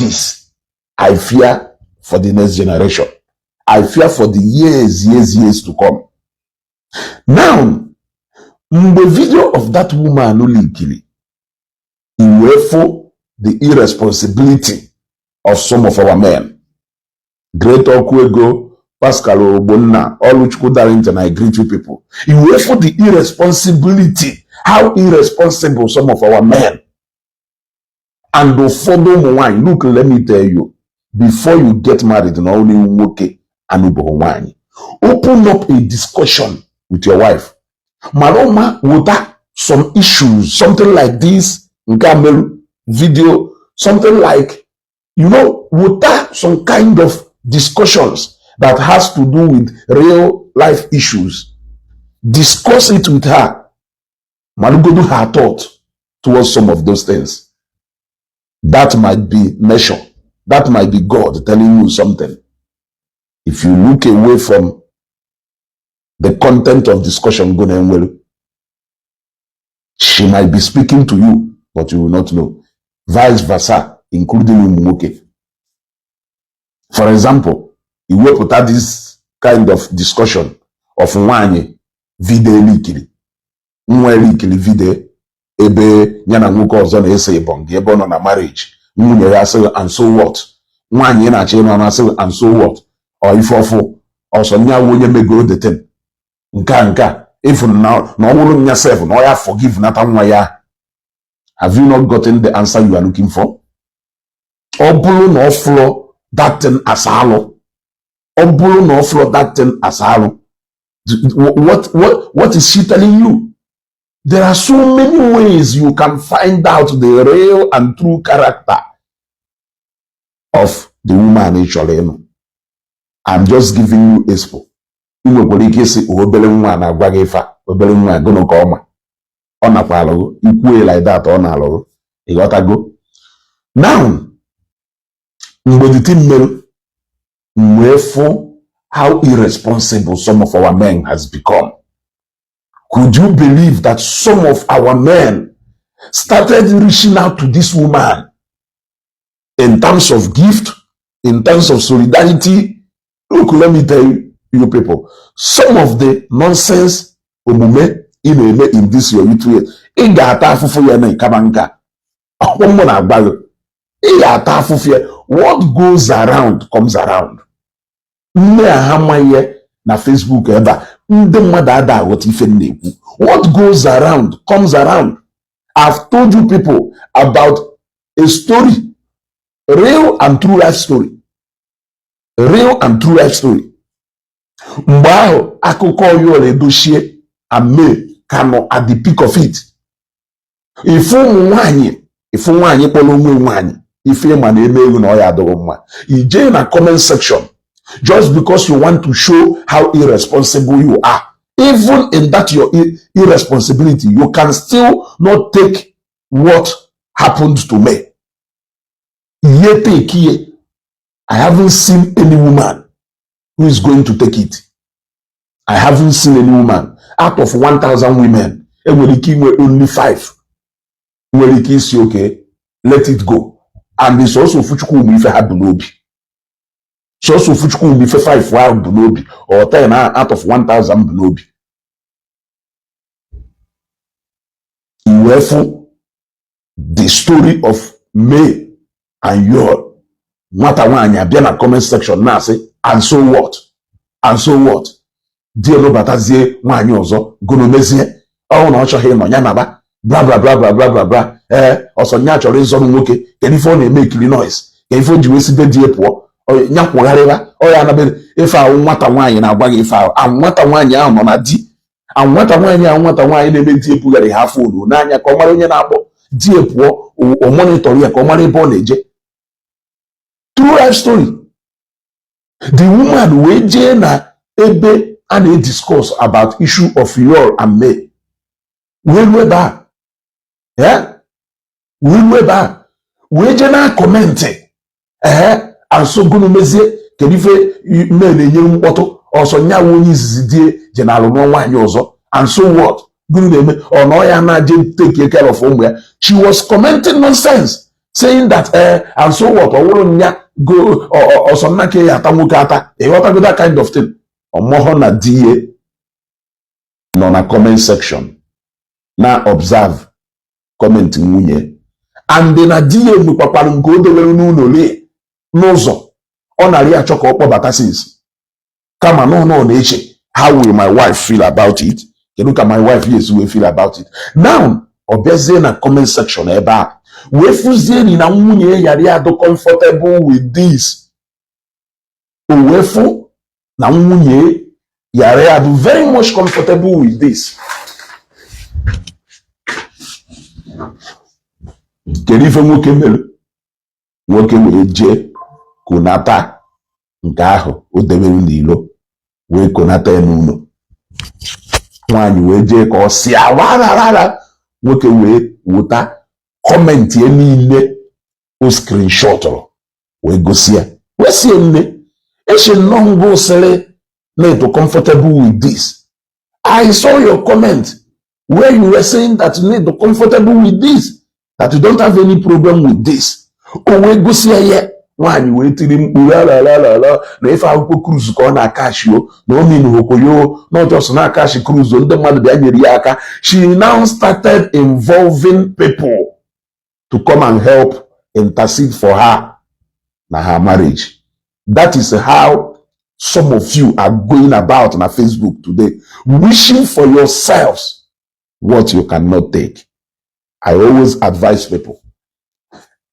this, I fear for the next generation. I fear for the years, years, years to come. Now, mgbe video of that woman leakiri, i wee fụ the irresponsibility of some of our men. Great Okuego, Pascal Ogbonna, Oluchukwu Darlington, I greet you people. I wee fụ the irresponsibility, how irresponsible some of our men and ụfọdụ ụmụ nwanyị. Look, let me tell you, before you get married, na only nwoke anụbeghị nwanyị, open up a discussion with your wife. Mara ụma wụta some issues, something like this, nke a merụ video, something like, wụta some kind of discussions that has to do with real life issues. Discuss it with her. Marugodu her thought towards some of those things. That might be nature. That might be God telling you something. If you look away from the content of discussion go na, she might be speaking to you, but you will not know. Vice versa, including ụmụ nwoke. For example, iwepụta this kind of discussion of nwanyị video elikiri, nwa elikiri video ebe ya na nwoke ọzọ na-ese ịbọngị ebe ọ nọ na marriage, nwunye ya asịghị, "And so what?" Nwaanyị ị na-achọ ịnọ na-asịghị, "And so what?" Ọ ife ọfụ ọsọ nya wụ onye megoro the thing. Nke a ịfụ na ọ bụrụ nya sef na ọ ya forgive nata nwa ya. Have you not gotten the answer you are looking for? Ọ bụrụ na ọ fụlọ that thing as alụ, ọ bụrụ na ọ fụlọ that thing as alụ, what is she telling you? There are so many ways you can find out the real and true character of the woman ị chọrọ ịnụ. I'm just giving you expo. Ị nwekwara ike ịsị, "Obere nwa na-agwa gị ife a, obere nwa gụnụ ka ọma ọ nakwa alụghụ ikwue like that." Ọ na-alụghụ, ịghọtago? Now, mgbe the thing mere, m wee fụ how irresponsible some of our men has become. Could you believe that some of our men started reaching out to this woman in terms of gift, in terms of solidarity? Look, let me tell you, you people, some of the nonsense omume ị na-eme in this your youth year, ị ga-ata afụfụ ya na ịkaba nka. Ọkpọ mụ na-agba gị, ị ga-ata afụfụ ya. What goes around comes around. Nne a ha amaghị ihe na Facebook ebe a, ndị mmadụ ada aghọta ife m na-ekwu. What goes around comes around. I've told you people about a story, real and true life story, real and true life story. Mgbe ahụ akụkọ Yul Edochie and May ka nọ at the peak of it, ifu ụmụ nwanyị, ifu nwaanyị kpọrọ onwe nwaanyị, ife ịma na eme ego na ọ ya adịghị mma, ijee na comment section just because you want to show how irresponsible you are. Even in that your irresponsibility, you can still not take what happened to me. Ihe take ihe, I haven't seen any woman who is going to take it. I haven't seen any woman out of 1000 women, enwere ike inwe only five nwere ike isi, "Okay, let it go." And sọsọ ofuchukwu ụmụ ife ha bụ n'obi, sọsọ ofuchukwu ụmụ ife five ahụ bụ n'obi or 10 out of 1000 bụ n'obi. I wee fụ the story of May and Yul, nwata nwaanyị abịa na comment section na-asị, "And so what? And so what?" Di elobatazie nwaanyị ọzọ, gonomezie ọhụụ na ọ chọghị ịnọ ya naba, bla bla bla bla bla bla bla. Ee, ọsọ nya chọrọ ịzọrọ nwoke. Kedu ife ọ na-eme ekiri noise? Kedu ife o ji wee sibe di pụọ nya kwụgharịba ọ ya anabe ife ahụ? Nwata nwaanyị na-agwa gị ife ahụ, ahụ nwata nwaanyị ahụ nọ na di ahụ, nwata nwaanyị ahụ, nwata nwaanyị na-eme di ebugharị ha phone n'anya ka ọ mara onye na-akpọ di pụọ, o monitor ya ka ọ mara ebe ọ na-eje. True life story. The woman wee jee na ebe a na-ediscuss about issue of Yul and May, wee ruo ebe a, ya wee ruo ebe a, wee jee na comment, ee, asogonu mezie, kedu ife May na-enye mkpọtụ ọsọ nyawo onye izizi die je na alụ nụọ nwaanyị ọzọ? And so what? Gịnị na-eme ọ na ọ ya na-aje take care of ụmụ ya? She was commenting nonsense. Saying that, and so what, ọ wụrụ nya go ọsọ nna ka ya ata nwoke ata, ịghọtago, that kind of thing. Ọmọhọ na di ya nọ na comment section na observe comment nwunye, and na di ya nwekwakwara nke o dewere n'ụlọ lee n'ụzọ ọ narị achọ ka ọ kpọbata since, kama no no na-eche, how will my wife feel about it? Kedu ka my wife yes will feel about it? Now ọ bịazie na comment section ebe a wee fụzie na nwunye yara ya adụ comfortable with this. O wee fụ na nwunye yara ya adụ very much comfortable with this. Kedu ife nwoke mere? Nwoke wee jee konata nke ahụ o debere n'ilo, wee konata ya n'ụlọ. Nwaanyị wee jee ka ọ si arararara, nwoke wee wụta comment ya niile o screenshotụrụ wee gosi ya, wee sie, nne eche nnọọ ngụ sịrị na-eto comfortable with this. I saw your comment where you were saying that you need to comfortable with this, that you don't have any problem with this. O wee gosi ya ya, nwaanyị wee tiri mkpu lalalala na ife akwụkwọ cruise ka ọ na-akashi o na o minuhokoyo na ọjọs na-akashi cruise, ndị mmadụ bịa nyere ya aka. She now started involving people to come and help intercede for her na her marriage. That is how some of you are going about na Facebook today, wishing for yourselves what you cannot take. I always advise people,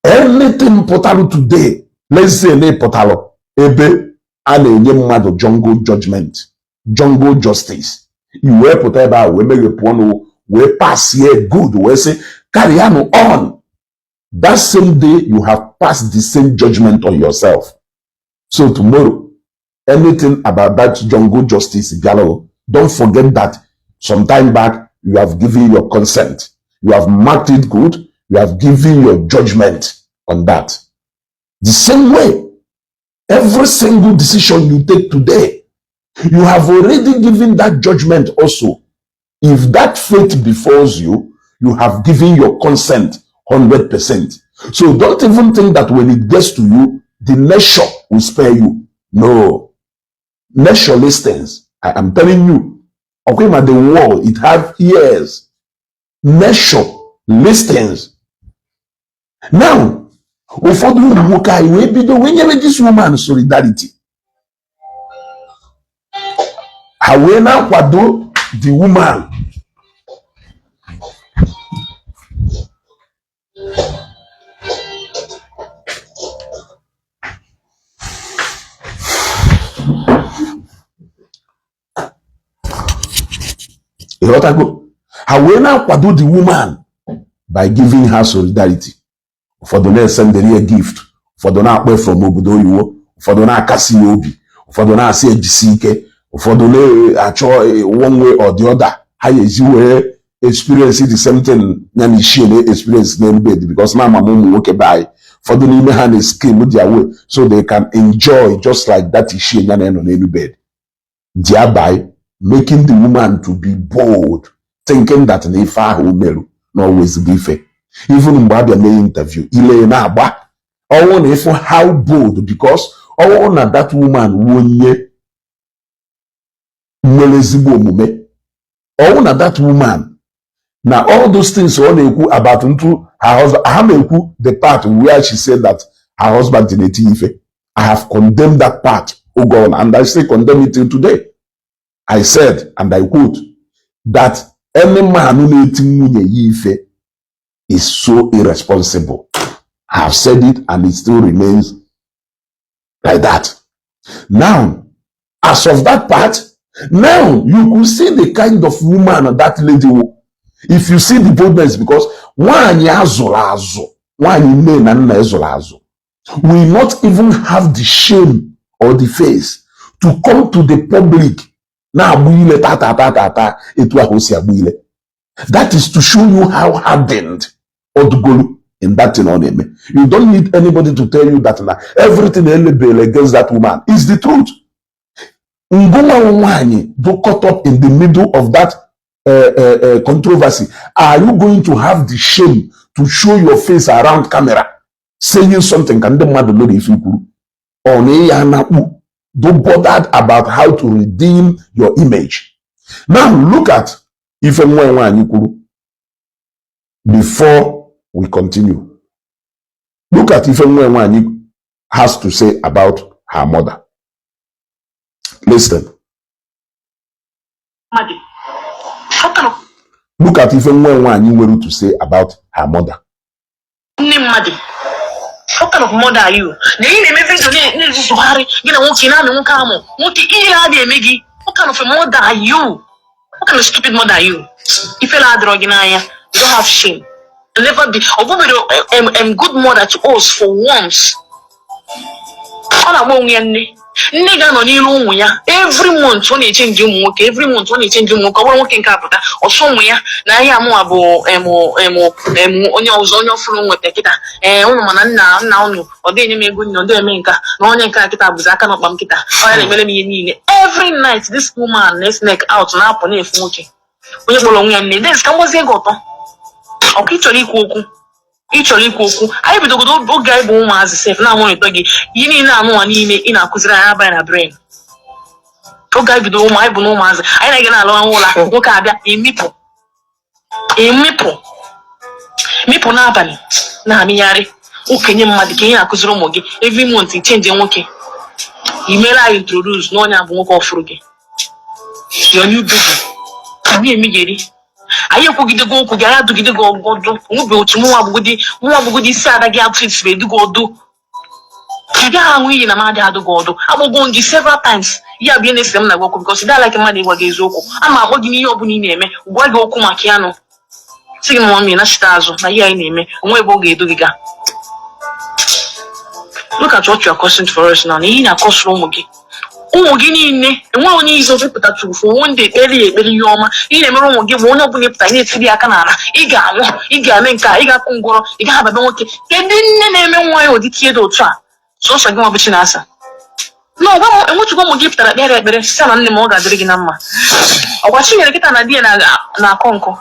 anything pụtalụ today, let's say na pụtalụ ebe a na-enye mmadụ jungle judgment, jungle justice, i wee pụta ebe a wee meghepụ ọnụ wee passie good, wee sị carry on, that same day you have passed the same judgment on yourself. So tomorrow, anything about that jungle justice bịara, don't forget that some time back you have given your consent, you have marked it good, you have given your judgment on that. The same way, every single decision you take today, you have already given that judgment also. If that fate befalls you, you have given your consent 100%. So don't even think that when it gets to you, the nature will spare you. No. Nature listens. I am telling you. Okay, but the world, it have ears. Nature listens. Now, ụfọdụ ụmụ nwoke anyị wee bido wee nyere this woman solidarity. Ha wee na-akwado the woman. Ịghọtago? Ha wee na-akwado the woman by giving her solidarity. Ụfọdụ na-esendịrị ya gift, ụfọdụ na-akpọ from obodo oyibo, ụfọdụ na-akasi ya obi, ụfọdụ na-asị ejisi ike, ụfọdụ na-achọ one way or the other ha ya ezi wee experience the same thing ya na ishie na experience n'elu bed, because na amam ụmụ nwoke be anyị, ụfọdụ n'ime ha na scheme their way so they can enjoy just like that ishie ya na-enọ n'elu bed, thereby making the woman to be bold, thinking that na ife ahụ o meru na always bụ ife. Even mgbe abịa mee interview, ile na-agba ọnwụ na ịfụ how bold, because ọnwụ na that woman wu onye nwere ezigbo omume, ọnwụ na that woman na all those things ọ na-ekwu about ntu her husband, ha na-ekwu the part where she said that her husband na-eti ife. I have condemned that part oge ọbụla, and I still condemn it till today. I said, and I quote, that any man na-eti nwunye ya ife is so irresponsible. I have said it and it still remains like that. Now, as of that part, now you could see the kind of woman that lady will. If you see the boldness, because nwaanyị azụrụ azụ, nwaanyị nne na nna ezụrụ azụ, will not even have the shame or the face to come to the public na-agba ile ta ta ta ta ta etu ahụ o si agba ile. That is to show you how hardened Odugolu in that thing ọ na-eme. You don't need anybody to tell you that na everything elebere against that woman is the truth. Ngụnwa nwaanyị do caught up in the middle of that controversy, are you going to have the shame to show your face around camera? Saying something ka ndị mmadụ lụrụ ife ikwuru ọ na ya anakpu do bothered about how to redeem your image. Now look at ife nwa nwaanyị kwuru before we continue. Look at ife nwa nwaanyị has to say about her mother. Listen. Mmadụ. How kind of Look at ife nwa nwaanyị nwere to say about her mother. Nne mmadụ. What kind of mother are you? Na ị na-eme video na-ezuzugharị gị na nwoke na-amị nwoke amụ nwoke ihe na-adị eme gị. What kind of a mother are you? What kind of stupid mother are you? Ifele adịrọ gị n'anya. You don't have shame. You never be ọ bụbere good mother to us for once. Ọ na-agba onwe ya nne. Nne ga-anọ n'iru ụmụ ya every month ọ na-echange ụmụ nwoke, every month ọ na-echange ụmụ nwoke. Ọ bụrụ nwoke nke apụta ọsọ ụmụ ya na ahịa amụwa bụ em em onye ọzọ, onye ọfụrụ nweta kịta. Ee, ụnụ mana nna nna ụnụ ọ dị enye m ego nne, ọ dị eme nka na onye nke a kịta bụzi aka n'ọkpa m kịta, ọ ya na-emere m ihe niile. Every night this woman na-sneak out, na-apụ na-efu nwoke onye kpọrọ onwe ya nne. Des ka m gbazie gị ọtọ ọkụ. Ị chọrọ ikwu okwu, ị chọrọ ikwu okwu. Anyị bidogodo oge anyị bụ ụmụazị sef na-amụrịta gị ihe niile anụnwa niile ị na-akụziri anyị abaghị na brain. Oge anyị bido ụmụ anyị bụ na ụmụazị anyị na-aga na-alụ ụla, nwoke abịa emipụ emipụ mipụ n'abalị na-amịgharị okenye mmadụ ka ihe na-akụziri ụmụ gị. Every month i change nwoke, imere anyị introduce na onye a bụ nwoke ọfụrụ gị, your new baby. Anyị emigeri, anyị ekwugidego okwu gị, anyị adụgidego ọdụ onwebe otu mụnwa bụgodi isi ada gị atụ esiri edugo ọdụ. Ị gaghị aṅụ iyi na m adịghị adụ gị ọdụ. Akpọgo m gị several times. Ya bụ ihe na-ese m na gị okwu because ị like mmadụ ịgwa gị eziokwu. A ma akpọ gị n'ihe ọbụla ị na-eme, gwa gị okwu maka ya nụ, sị gị mama nachite azụ na ihe anyị na-eme onwe ebe ọ ga-edu gị gaa. Look at what you are causing for us now. Na ihe ị na-akọsụrụ ụmụ gị, ụmụ gị niile, enweghị onye izo pụta tụfu onwe ndị ekpere ya ekpere ihe ọma ị na-emere ụmụ gị bụ onye ọbụla ịpụta ị na-etiri ya aka n'ala, ị ga-anwụ, ị ga-eme nke a, ị ga-akụ ngwọrọ, ị gaghị ababe nwoke. Kedu nne na-eme nwa ya ụdị ihe dị otu a? Sọsọ gị nwa bụ Chinasa na ọgwa m enwetụgo ụmụ gị pụtara kpere ekpere site na nne m, ọ ga-adịrị gị na mma. Ọgwa Chinyere kịta na di ya na-akọ nkọ.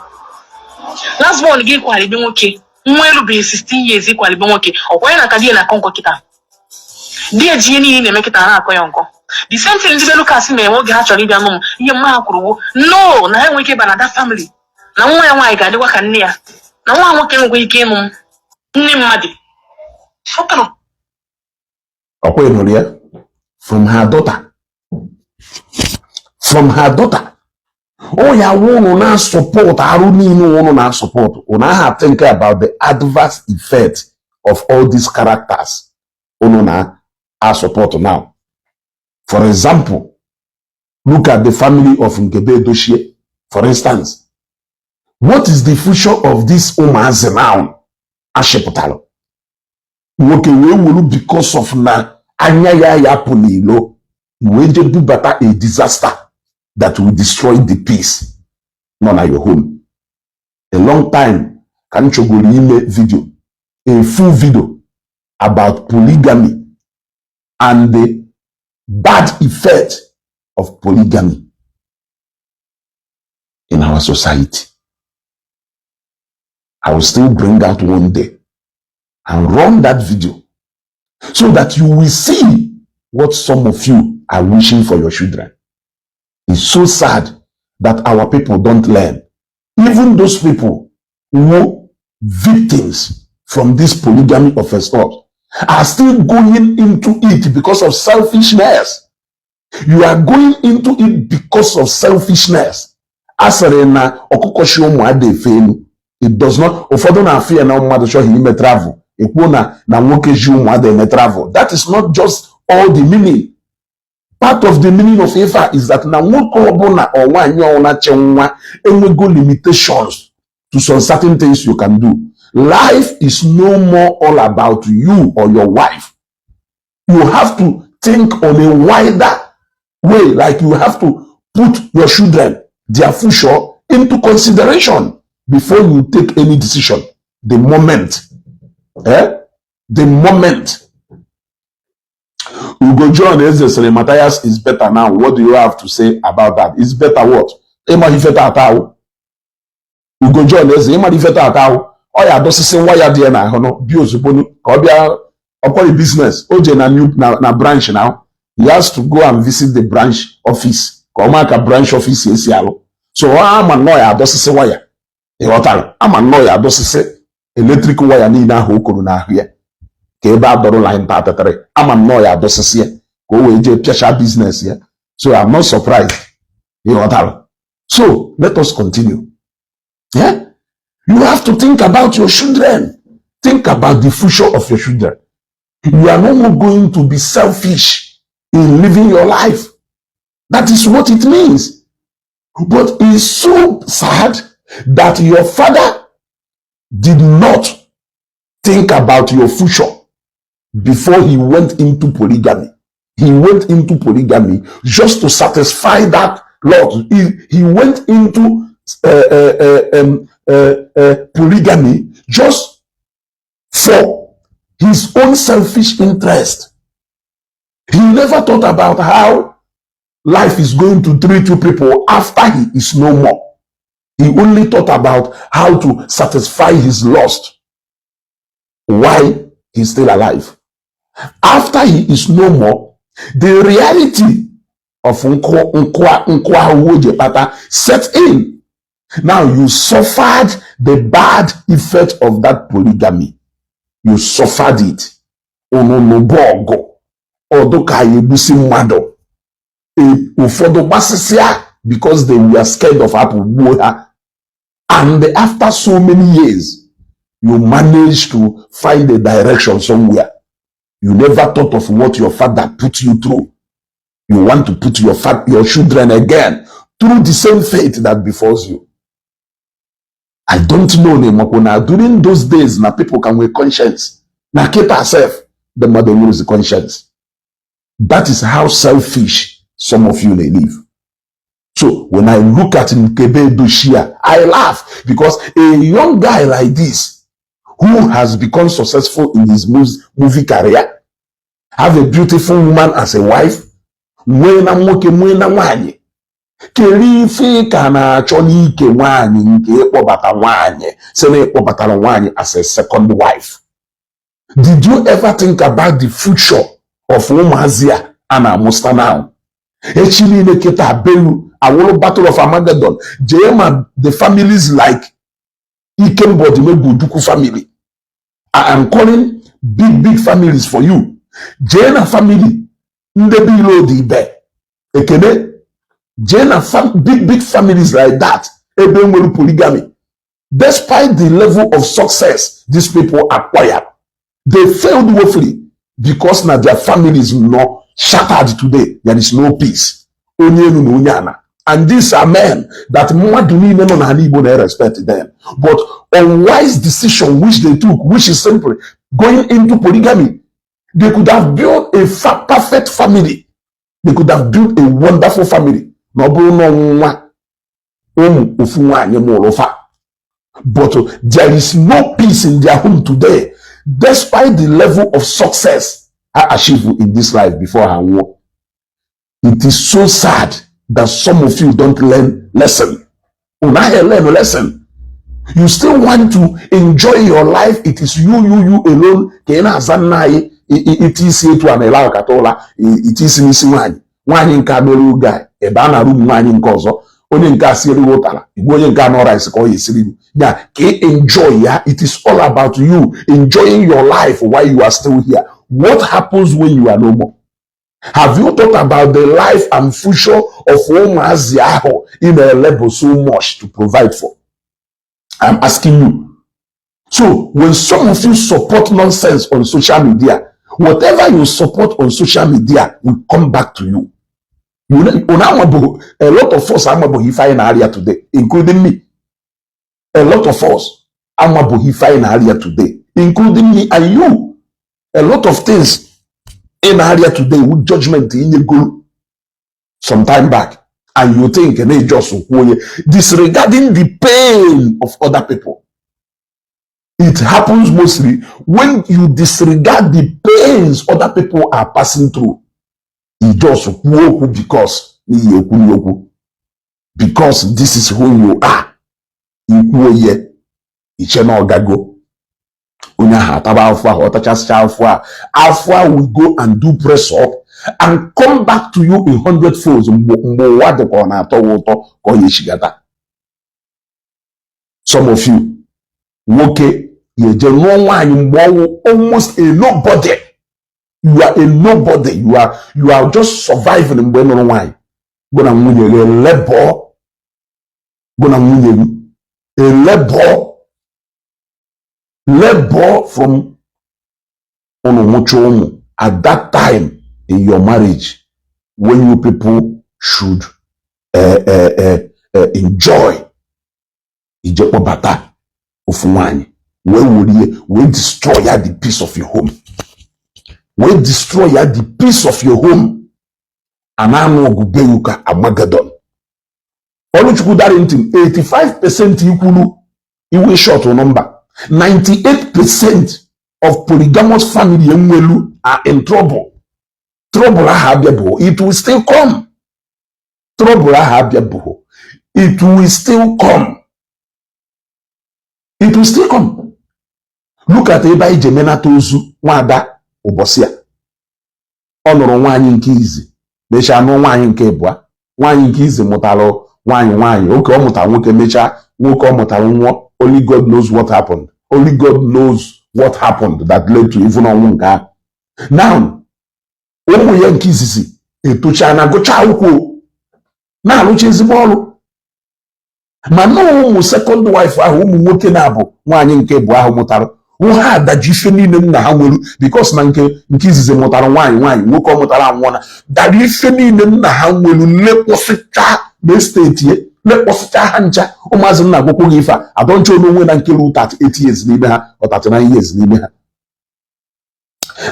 Last born gị kwalibe nwoke, nwa erubeghị 16 years ịkwalibe nwoke, ọkwa ya na ka di ya na-akọ nkọ kịta. Di ya ji ihe niile na-eme kịta na-akọ ya nkọ. The same thing ndị be Lucas mere oge ha chọrọ ịbịa nụ m, ihe mma ha kwuru wo no, na ha enweghị ike ịba na that family, na nwa ya nwaanyị ga-adịkwa ka nne ya, na nwa ha nwoke enwekwa ike ịnụ m. Nne mmadụ. What kind of Ọkwa ị nụrụ ya from her daughter, from her daughter. Ọ ya wụ ụnụ na-asupport arụ niile ụnụ na-asupport, ụnụ aha think about the adverse effect of all these characters ụnụ na-asupport now. For example, look at the family of Nkebe Edochie, for instance. What is the future of this ụmụazị now ashịpụtara nwoke wee wuru because of na anya ya ya pụ n'ilo wee je bubata a disaster that will destroy the peace nọ na your home? A long time ka m chọgoro ime video, a full video about polygamy and the bad effect of polygamy in our society. I will still bring out one day and run that video so that you will see what some of you are wishing for your children. It's so sad that our people don't learn. Even those people who victims from this polygamy of a sort are still going into it because of selfishness. You are going into it because of selfishness. A sịrị na ọkụkọ shi ụmụ ada efe elu. It does not. Ụfọdụ na-afụ ya na mmadụ chọghị ime travel. Ekwuo na nwoke ji ụmụ ada eme travel. That is not just all the meaning. Part of the meaning of ife a is that na nwoke ọbụla ọ nwaanyị ọbụla che nwa enwego limitations to some certain things you can do. Life is no more all about you or your wife. You have to think on a wider way, like you have to put your children, their future, into consideration before you take any decision. The moment, eh? The moment Ugo John Eze sịrị, "Matthias is better now. What do you have to say about that?" It's better what? Ịma ife tata ahụ. Ugo John Eze, ịmara ife tata ahụ. Ọ ya adọsịsị waya dị ya n'ahụ nụ bịa ozugbo ka ọ bịa ọkwọrị business o je na new na branch. Now he has to go and visit the branch office ka ọ maa ka branch office esi alụ. So ọ ama nnọọ ya adọsịsị waya, ịghọtara? Ama nnọọ ya adọsịsị electric waya niile ahụ o koro n'ahụ ya ka ebe a dọrọ line 33. Ama nnọọ ya adọsịsị ya ka o wee jee pịacha business ya. So I'm not surprised, ịghọtara? So let us continue. Yeah? You have to think about your children. Think about the future of your children. You are no more going to be selfish in living your life. That is what it means. But it's so sad that your father did not think about your future before he went into polygamy. He went into polygamy just to satisfy that lust. He went into polygamy just for his own selfish interest. He never thought about how life is going to treat you people after he is no more. He only thought about how to satisfy his lust while he's still alive. After he is no more, the reality of nkụ nkụ nkụ ahụhụ o ji kpata set in. Now you suffered the bad effect of that polygamy. You suffered it. Unu nụba ọgụ ọdụ ka ya egbusi mmadụ. Ụfọdụ gbasịsịa because they were scared of apple gbuo ha. And after so many years, you managed to find a direction somewhere. You never thought of what your father put you through. You want to put your children again through the same fate that befalls you. I don't know na na during those days na people can nwee conscience. Na kịta sef, the mmadụ nwere conscience. That is how selfish some of you may live. So when I look at Nkebe Doshia, I laugh because a young guy like this who has become successful in his movie career, have a beautiful woman as a wife, nwee na nwoke nwee na nwanyị, kedu ife ị ka na-achọ n'ike nwaanyị nke ịkpọbata nwaanyị si na ịkpọbatara nwaanyị as a second wife? Did you ever think about the future of ụmụazị a a na-amụsta now? Echi niile kịta belu awụrụ Battle of Armageddon. Jee ma the families like Ikemba Odumegwu Ojukwu family. I am calling big big families for you. Jee na family ndị be Ilodi Ibe Ekene, jee na big big families like that ebe nwere polygamy. Despite the level of success these people acquired, they failed woefully because na their families nọ shattered today. There is no peace, onye elu na onye ana. And these are men that mmadụ niile nọ n'ala Igbo na-respect them, but unwise decision which they took, which is simply going into polygamy. They could have built a perfect family. They could have built a wonderful family na ọ bụrụ na nwa ụmụ ofu nwaanyị mụrụ fa. But there is no peace in their home today despite the level of success ha achieve in this life before ha nwụọ. It is so sad that some of you don't learn lesson. Unu ahụ learn lesson. You still want to enjoy your life. It is you, you, you alone ka ị na-aza nna anyị. Ite isi etu a na-ele akata ụla ite isi n'isi nwaanyị nwaanyị nke a mere oge a ebe a na-arụ ụmụ nwaanyị nke ọzọ, onye nke a siere gị ụtara igwe, onye nke a nọ rice ka ọ ya esiri gị ya ka ị enjoy ya. It is all about you enjoying your life while you are still here. What happens when you are no more? Have you thought about the life and future of ụmụazị ahụ ị na-elebụ so much to provide for? I'm asking you. So when some of you support nonsense on social media, whatever you support on social media will come back to you. You know, unu amabụghị, a lot of us amabụghị ife anyị na-arịa today, including me. A lot of us amabụghị ife anyị na-arịa today, including me and you. A lot of things ị na-arịa today with judgment inyegoro some time back, and you think na just kwuo onye disregarding the pain of other people. It happens mostly when you disregard the pains other people are passing through. You just kwuo okwu because n'ihi ekwu okwu because this is who you are. Ikwuo ihe. Iche na ọgago onye ahụ ataba afụ ahụ, ọ tachasịcha afụ a, afụ ahụ will go and do press up and come back to you in hundred folds. Mgbe ụwa dị ka ọ na-atọ gị ụtọ ka ọ ya echigata. Some of you, nwoke ya eje nụọ nwaanyị mgbe ọnwụ almost a nobody. You are a nobody. You are just surviving. Mgbe ị nụrụ nwaanyị, gụ na nwunye gị elebọ, gụ na nwunye gị elebọ labor from unu nwụcha ụmụ. At that time in your marriage when you people should enjoy, ije kpọbata ofu nwaanyị wee werie wee destroy ya the peace of your home, wee destroy ya the peace of your home. A na-anụ ọgụ be ka Armageddon. Oluchukwu Darlington, 85% ikwulu iwe short number. 98% of polygamous family enwelu are in trouble. Trouble ahụ abịa bụ, it will still come. Trouble ahụ abịa bụ, it will still come, it will still come. Look at ebe anyị ji emenata ozu nwada ụbọchị a. Ọ nụrụ nwaanyị nke izi, mechaa nụọ nwaanyị nke ịbụa. Nwaanyị nke izi mụtara nwaanyị, nwaanyị oke ọ mụtara nwoke, mechaa nwoke ọ mụtara nwụọ. Only God knows what happened. Only God knows what happened that led to even ọnwụ nke ahụ. Now ụmụ ya nke izizi etochaa na gụchaa akwụkwọ, na-alụcha ezigbo ọrụ, ma na ụmụ second wife ahụ, ụmụ nwoke na-abụ nwaanyị nke bụ ahụ mụtara nwa ha adaji ife niile nna ha nwere, because na nke izizi mụtara nwaanyị, nwaanyị nwoke ọ mụtara anwụọ, dara ife niile nna ha nwere, lekpọsịcha na estate ya, lekpọsịcha ha ncha. Ụmụazị nna agwụkwọ gị ife a adọncha onwe na nke ru 38 years n'ime ha, ọ 39 years n'ime ha,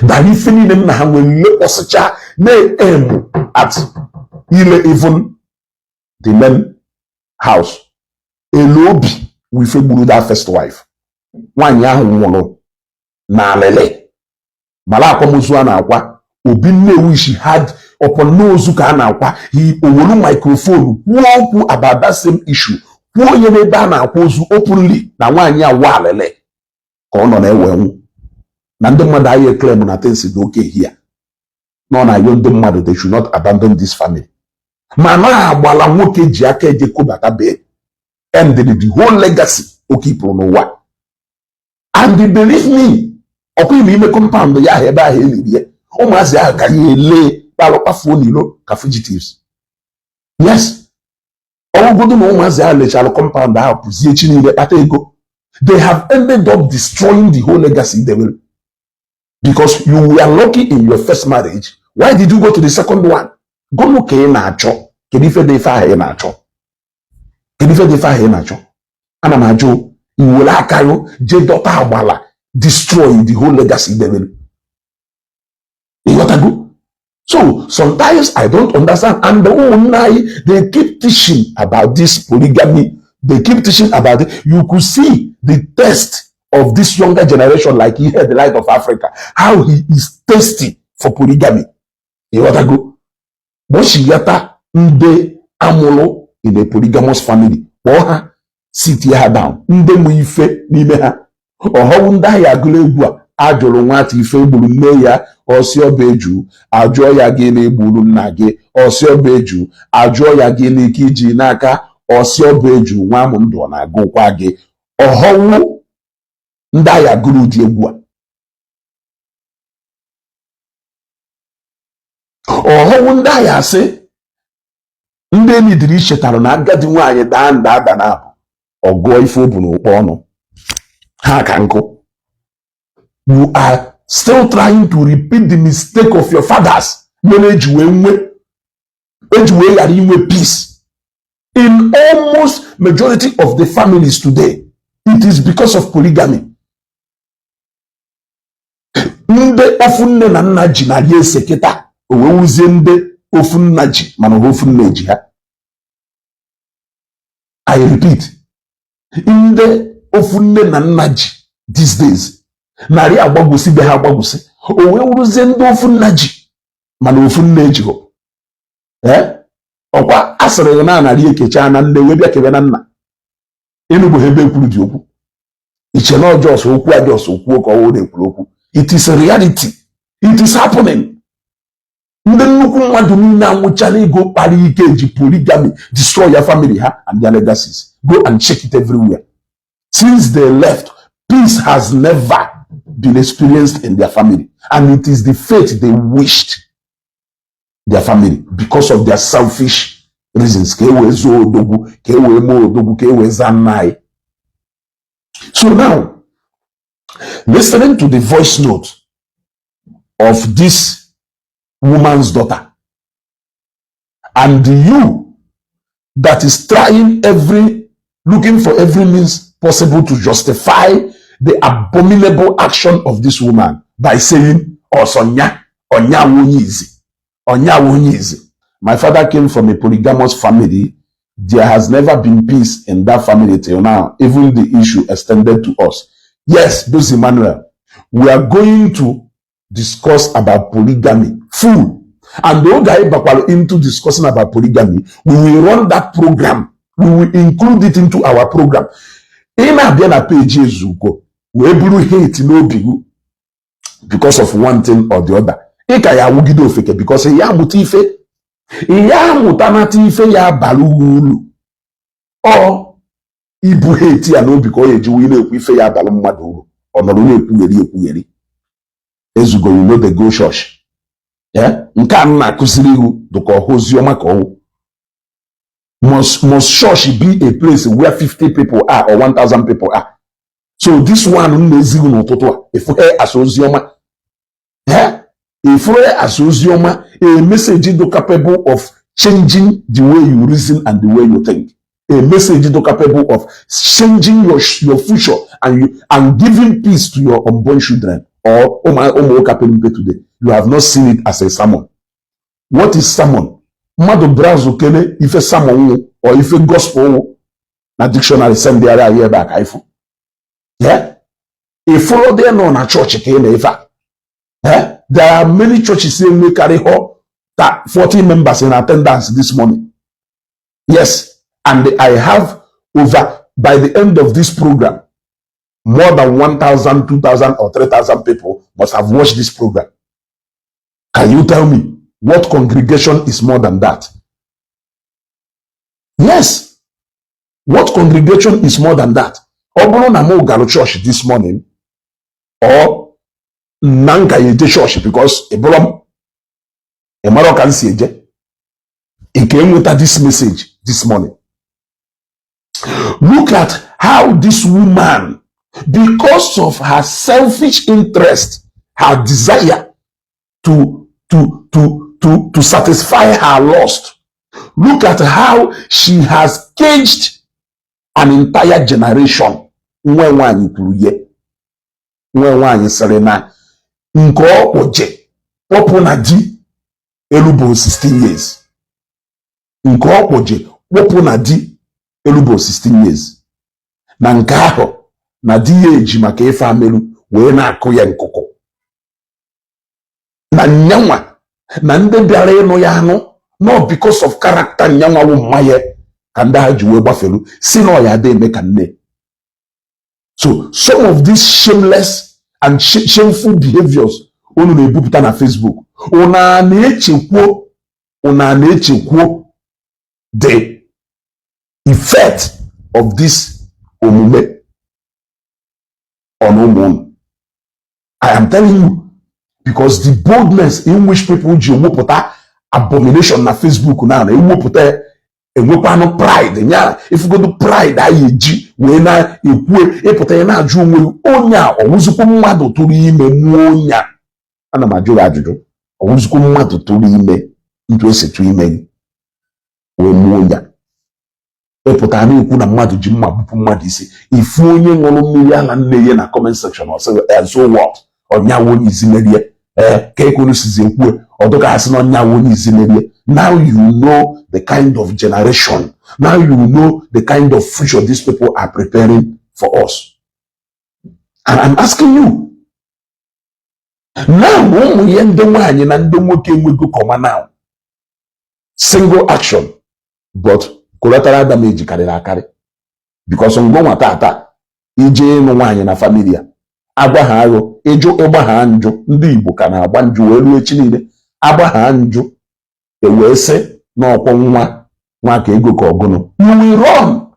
dara ife niile nna ha nwere, lekpọsịcha, na-aim at ile even the main house. Elu obi wife gburu that first wife. Nwaanyị ahụ nwụrụ n'alịlị mara akwamozu a na-akwa Obi Nnewi. She had upon n'ozu ka a na-akwa, he owolu microphone kwuo okwu about that same issue, kwuo onye n'ebe a na-akwa ozu openly na nwaanyị a wa alịlị ka ọ nọ na-ewe nwụ na ndị mmadụ anyị claim na things dị oke here nọ na-ayọ ndị mmadụ they should not abandon this family. Ma na agbala nwoke ji aka eje kobata bee ended the whole legacy o kipụrụ n'ụwa. And believe me, ọkwa ime ime compound ya ahụ ebe ahụ eliri ya, ụmụazị ahụ ka ya ele kpalụ kpafuo n'ilo ka fugitives. Yes, ọgwụgodo na ụmụazị ahụ lechara compound ahụ pụzie chi niile kpata ego, they have ended up destroying the whole legacy they will, because you were lucky in your first marriage. Why did you go to the second one? Gụnụ ka ị na-achọ? Kedu ife dị ife ahụ ị na-achọ? Kedu ife dị ife ahụ ị na-achọ? Ana m ajụ. Iwere aka yo jee dọta agbala, destroy the whole legacy debere. Ịghọtago? So sometimes I don't understand. And the ụmụnne anyị, they keep teaching about this polygamy, they keep teaching about it. You could see the taste of this younger generation, like he had the Light of Africa, how he is thirsty for polygamy. Ịghọtago? Gbọchigata ndị amụrụ in a polygamous family, kpọọ ha, sit ha down. Ndị mụ ife n'ime ha, ọghọwụ ndị ahịa agụla egwu a ajụrụ nwata ife gburu nne ya, ọsị ọba eju. Ajụọ ya, gịnị gburu nna gị? Ọsị ọba eju. Ajụọ ya, gịnị ka iji n'aka? Ọsị ọba eju. Nwa amụ ndụ ọ na-agụkwa gị. Ọghọwụ ndị ahịa agụrụ ụdị egwu a, ọghọwụ ndị ahịa asị ndị enyi dịrị ichetara na agadi nwaanyị daa nda ada na abụ ọgụọ ife o bu n'ụkpọ ọnụ ha ka nkụ. You are still trying to repeat the mistake of your fathers mere eji wee nwee, eji wee ghara inwe peace in almost majority of the families today. It is because of polygamy. Ndị ofu nne na nna ji narị ese kịta o wee wuzie ndị ofu nna ji, mana ha ofu nne ji ha. I repeat, ndị ofu nne na nna ji these days narị agbagwosi be ha agbagwosi, o wee wuruzie ndị ofu nna ji, mana ofu nne ejighọ. Ee, ọkwa a sịrị na anarị ekecha na nne wee bịa kebe na nna. Enugbo ebe ekwuru dị okwu. Iche na ọjọọ okwu a just okwuo ka ọwụ na-ekwuru okwu. It is a reality, it is happening. Ndị nnukwu mmadụ niile anwụchala ego kpara ike ji polygamy destroy their family ha and their legacies. Go and check it everywhere. Since they left, peace has never been experienced in their family, and it is the fate they wished their family because of their selfish reasons, ka e wee zuo odogwu, ka e wee mee odogwu, ka e wee zaa nna anyị. So now, listening to the voice note of this woman's daughter, and you that is trying every looking for every means possible to justify the abominable action of this woman by saying, "Osonya onya onye izi, onya onye izi." My father came from a polygamous family. There has never been peace in that family till now. Even the issue extended to us. Yes, those Emmanuel, we are going to discuss about polygamy full, and oge anyị bakwara into discussing about polygamy, we will run that program. We will include it into our program. Ị na-abịa na page Ezugo wee buru hate n'obi gị because of one thing or the other, ị ka ya awụgide ofeke, because ya amụta ife, ya amụta nata ife ya bara uru. Ọ ibu hate ya n'obi ka ọ ya eji wee na-ekwu ife ya abalụ mmadụ uru, ọ nọrọ na-ekwugheri ekwugheri. Ezugo, you no dey go church. Nke a m na-akụziri ihu dịka ọha oziọma ka ọwụ. Must church be a place where 50 people are or 1000 people are? So this one m na-ezighị n'ụtụtụ a, efuhe as oziọma, efuhe as oziọma, a message do capable of changing the way you reason and the way you think, a message do capable of changing your future and giving peace to your unborn children or ụmụ ụmụ pere mpe today. You have not seen it as a sermon. What is sermon? Mmadụ browse kene ife sermon wụ or ife gospel wụ na dictionary, send ya anyị ebe a ka ịfụ. Ịfụrụ dị nọ na chọọchị ka ị na-efe a. There are many churches enwekarị họ ta 40 members in attendance this morning. Yes, and I have over, by the end of this program, more than 1,000, 2,000 or 3,000 people must have watched this program. Can you tell me what congregation is more than that? Yes, what congregation is more than that? Ọ bụrụ na mụ gara church this morning or na nka ya eje church, because ịbụrụ m, ị mara ka m si eje, ị ka enweta this message this morning. Look at how this woman, because of her selfish interest, her desire to satisfy her lust, look at how she has caged an entire generation. Nwa nwaanyị kwuru ihe nwa nwaanyị sịrị na nke ọ kpọje kpọpụ na di elubo 16 years, nke ọ kpọje kpọpụ na di elubo 16 years, na nke ahụ na di ya eji maka ife amelu wee na-akụ ya nkụkụ na nyanwa na ndị bịara ịnụ ya anụ, not because of character nyanwa wụ mma ya ka ndị ha ji wee gbafelu si na ọ ya ada eme ka nne. So some of these shameless and shameful behaviors unu na-ebupụta na Facebook, unu na-echekwuo, unu na-echekwuo the effect of this omume on ụmụ unu. I am telling you, because the boldness in which people ji ewepụta abomination na Facebook na ewepụta, enwekwanụ pride nya ifugodo pride anyị eji wee na-ekwu ịpụta ya na-ajụ onwe gị, onye a ọwụzikwu mmadụ tụrụ ime mụọ onye a? Ana m ajụ gị ajụjụ, ọwụzikwu mmadụ tụrụ ime ntu esi tụ ime gị wee mụọ onye a? Ịpụta na-ekwu na mmadụ ji mma bupụ mmadụ isi, ifu onye ṅụrụ mmiri ala nne ya na comment section, ọ sịghị, "So what? Ọnyawo onye isi merie." Ee, ka ekunu sizi ekwu ọdụka asị na ọnyawo onye isi merie. Now you know the kind of generation, now you know the kind of future these people are preparing for us. And I'm asking you now, ụmụ ihe ndị nwaanyị na ndị nwoke enwego comma now, single action, but collateral damage karịrị akarị, because ngwa tata. Ije ịnụ nwaanyị na family a, agwa ha aghụ ịjụ ịgba ha njụ. Ndị Igbo ka na-agba njụ wee ruo echi niile. Agba ha njụ, ewee sị na ọkwọ nwa nwa ka ego ka ọgụnụ. You will run,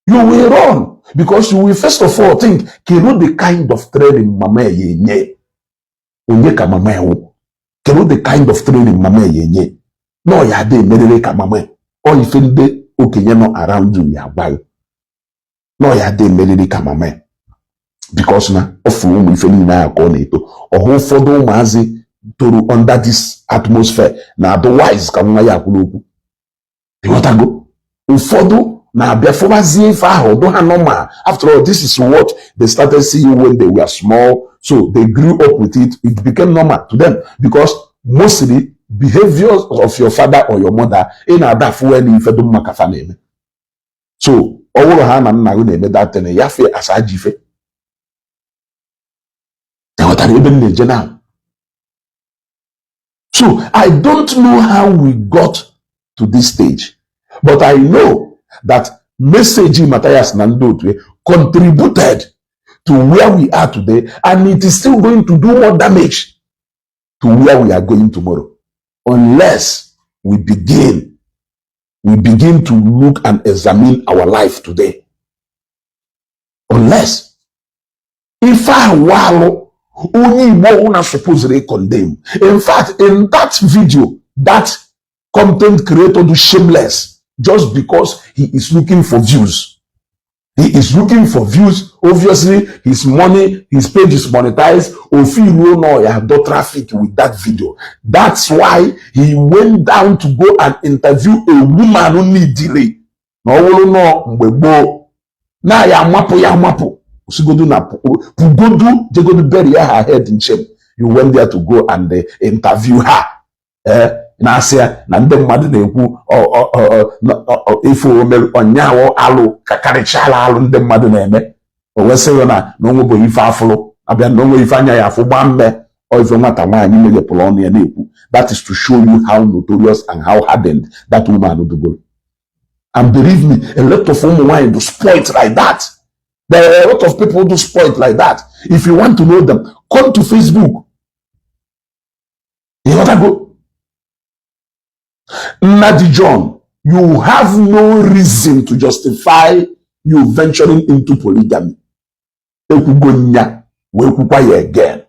you will run, because you will first of all think, kedu the kind of training mama ya enye onye ka mama ewu? Kedu the kind of training mama ya enye na ọ ya ada emerere ka mama ọ? Ife ndị okenye nọ around you ya agwa gị na ọ ya ada emerere ka mama ya, because na ọ fụrụ ụmụ ife niile ahụ ka ọ na-eto. Ọhụ ụfọdụ ụmụazị toro under this atmosphere na-adụ wise ka nwa ya akwụrụ okwu. Ịghọtago? Ụfọdụ na-abịa fụbazie ife ahụ, ọdụ ha normal. After all, this is what they started seeing when they were small, so they grew up with it. It became normal to them, because mostly behaviors of your father or your mother, ị na-ada afụwe na ife dị mma ka fa na-eme. So ọ bụrụ ha na nna gị na-eme datin ya fe asa aja ife. Ịghọtara ebe m na-eje now? So I don't know how we got to this stage, but I know that message Matthias na ndị otu ya contributed to where we are today, and it is still going to do more damage to where we are going tomorrow unless we begin to look and examine our life today. Unless ife ahụ alụ onye Igbo ọbụla supposed condemn. In fact, in that video, that content creator do shameless just because he is looking for views. He is looking for views. Obviously, his money, his page is monetized. Ofi no ya do traffic with that video. That's why he went down to go and interview a woman who need delay. Na ọ bụrụ nọ mgbe gboo na ya amapụ ya amapụ osigodu na pugodu jegodu bury her head in shame. You went there to go and interview her. Eh, na-asị ya na ndị mmadụ na-ekwu ife omere ọnyaahụ alụ ka karịchala alụ ndị mmadụ na-eme. O wesịghị na na onwebụghị ife afụlụ abịa na onwe ife anya ya afụ gbaa mme. Ọ ife nwata nwaanyị meghepụrụ ọnụ ya na-ekwu. That is to show you how notorious and how hardened that woman dugoro. And believe me, a lot of ụmụ nwaanyị do spoilt like that. There are a lot of people do spoilt like that. If you want to know them, come to Facebook. Ịghọtago? Nnadi John, you have no reason to justify you venturing into polygamy. Ekwugo nya wee kwukwa ya again.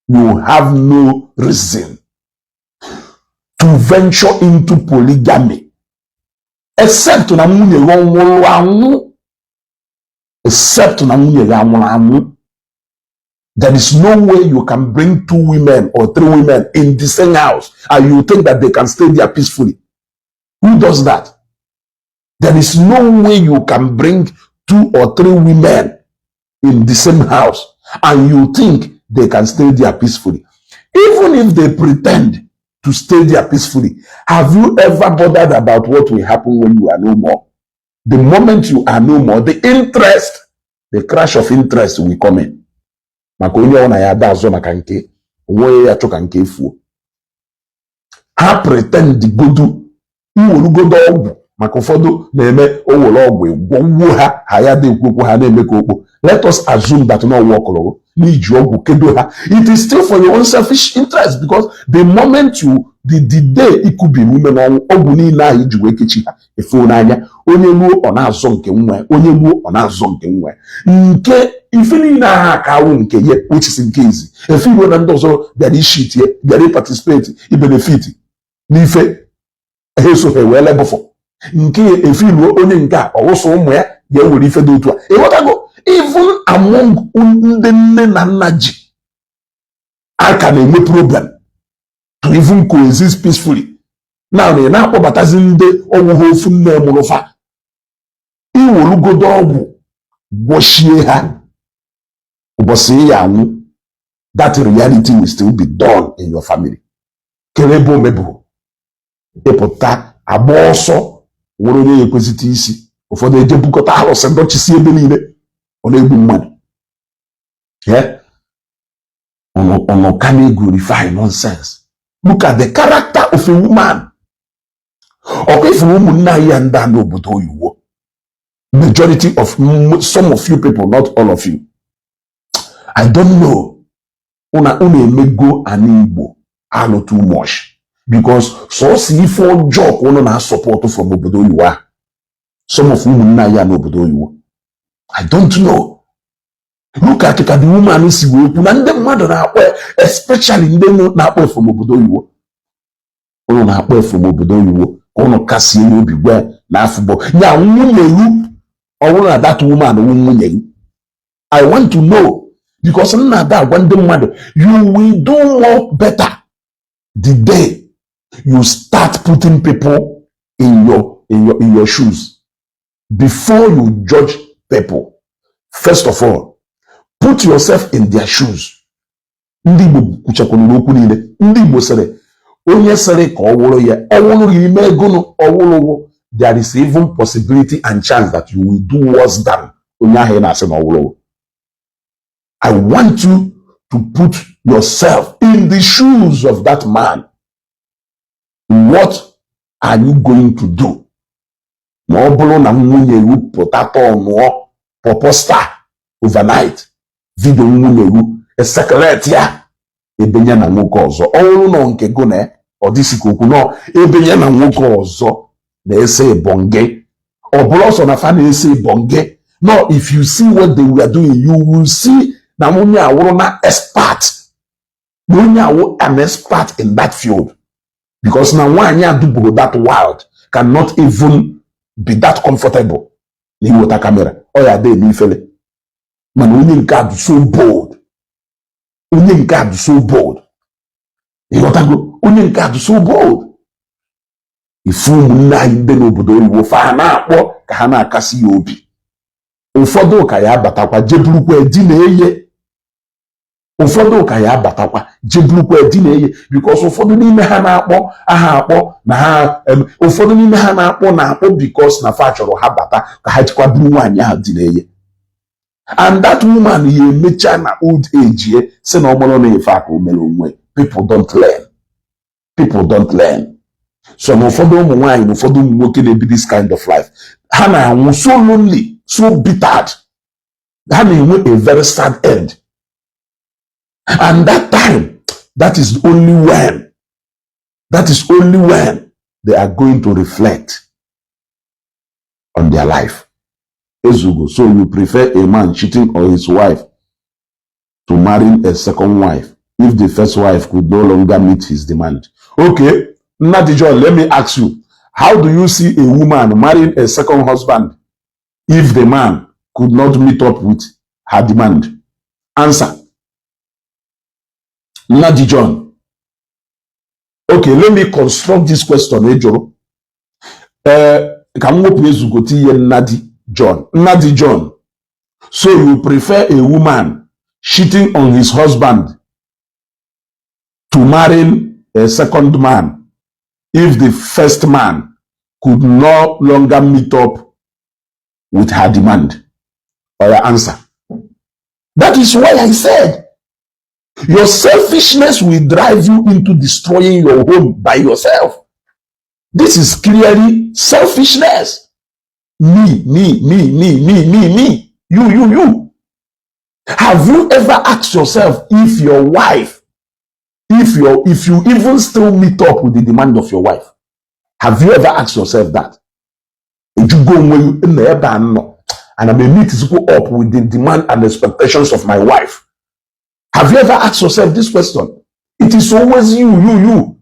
You have no reason to venture into polygamy except na nwunye gị nwụrụ anwụ, except na nwunye gị anwụrụ anwụ. There is no way you can bring two women or three women in the same house and you think that they can stay there peacefully. Who does that? There is no way you can bring two or three women in the same house and you think they can stay there peacefully. Even if they pretend to stay there peacefully, have you ever bothered about what will happen when you are no more? The moment you are no more, the interest, the crash of interest will come in. Maka onye ọ na ya ada azụ maka nke onwe ya chụ ka nke fuo. Ha pretend godu iwerugodo ọgwụ maka ụfọdụ na-eme o were ọgwụ gwọwuo ha, ha ya dị ekwu okwu ha na-eme ka okpo. Let us assume that no work n'iji ọgwụ kedo ha. It is still for your own selfish interest, because the moment you the day ikubiri ume n'ọnwụ, ọgwụ niile ahụ iji wee kechi ha efuo n'anya. Onye ruo ọ na-azọ nke nwa, onye ruo ọ na-azọ nke nwa, nke ife niile ahụ aka awụ nke ye, which is nke izi efe iruo na ndị ọzọ bịara ishi tie bịara participate ibenefit n'ife ha eso ha wee lebụfọ nke efe iruo onye nke a ọwụsọ ụmụ ya ga-ewere ife dị otu a. Ịghọtago? Even among ndị nne na nna ji aka na-enwe problem to even coexist peacefully. Now ị na-akpọbatazi ndị ọgwụgwọ ofu nne mụrụ fa iwerugodo ọgwụ gwọchie ha ụbọchị ya anwụ, that reality will still be done in your family. Kere ebe omebụ ịpụta agba ọsọ nwere onye ya ekwesịta isi. Ụfọdụ eje bukọta alụsị dọchisi ebe niile, ọ na-egbu mmadụ. Ụnụ ka na-glorify nonsense. Look at the character of a woman. Ọkwa ifuru ụmụnne anyị ya ndị a n'obodo oyibo. Majority of some of you people, not all of you, I don't know. Una unu emego ana Igbo alụ too much, because sọọsọ ife ọjọọ ka unu na-asupport from obodo oyibo a. Some of ụmụnne ya n'obodo oyibo, I don't know. Look at ka the woman si wee kwu na ndị mmadụ na-akpọ ya, especially ndị na-akpọ from obodo oyibo. Unu na-akpọ from obodo oyibo ka unu kasie ya obi, gwa ya na afụbọ ya nwunye yu. Ọ bụrụ na that woman wụ nwunye gị, I want to know, because m na-ada agwa ndị mmadụ, you will do more better the day you start putting people in your shoes. Before you judge people, first of all, put yourself in their shoes. Ndị Igbo kwuchakwuru n'okwu niile. Ndị Igbo sịrị, onye sịrị ka ọ wụrụ ya, ọ wụrụ gị ime egonu ọwụrụwụ, there is even possibility and chance that you will do worse than onye ahụ ị na-asị na ọ wụrụ. I want you to put yourself in the shoes of that man. What are you going to do ma ọ bụrụ na nwunye gị pụta tọnụọ pọpọ star overnight, video nwunye gị ecirculate ya ebe ya na nwoke ọzọ, ọ bụrụ nọ nke gụ na ọ dịsị ka okwu nọ ebe ya na nwoke ọzọ na-ese ịbọnge, ọ bụrụ ọsọ na fa na-ese ịbọnge? No, if you see what they were doing, you will see na onye awụrụ na expert, na onye awụ an expert in that field, because na nwaanyị adụburu that wild cannot even be that comfortable na iweta camera. Ọ ya ada eme ifele, mana onye nke a dị so bold, onye nke a dị so bold. Ịghọtago? Onye nke a dị so bold. Ifu ụmụnne anyị ndị n'obodo oyibo, fa ha na-akpọ ka ha na-akasi ya obi. Ụfọdụ ka ya abatakwa jeburukwa di na-eye, ụfọdụ ka ya abatakwa jeburukwa di na-eye, because ụfọdụ n'ime ha na-akpọ aha akpọ na ha ụfọdụ n'ime ha na-akpọ na-akpọ because na fa chọrọ ha bata ka ha jikwa buru nwaanyị ahụ di na-eye. And that woman ya emecha na old age ye si na ọ mụrụ na ife a ka o mere onwe. People don't learn, people don't learn. So na ụfọdụ ụmụ nwaanyị na ụfọdụ ụmụ nwoke na-ebi this kind of life, ha na-anwụ so lonely, so bittered. Ha na-enwe a very sad end, and that time, that is only when they are going to reflect on their life. Ezugo, so you prefer a man cheating on his wife to marrying a second wife if the first wife could no longer meet his demand? Okay, Nnadi John, let me ask you, how do you see a woman marrying a second husband if the man could not meet up with her demand? Answer. Nnadi John. Okay, let me construct this question. Ejoro. Ka m wepụ Ezugo tinye Nnadi John. Nnadi John. So you prefer a woman cheating on his husband to marrying a second man if the first man could no longer meet up with her demand? Or your answer. That is why I said your selfishness will drive you into destroying your home by yourself. This is clearly selfishness. Me, me, me, me, me, me, me. You, you, you. Have you ever asked yourself if your wife, if you even still meet up with the demand of your wife? Have you ever asked yourself that? Ejugo onwe gị na ebe a nọ, and I'm meet up with the demand and expectations of my wife? Have you ever asked yourself this question? It is always you, you, you.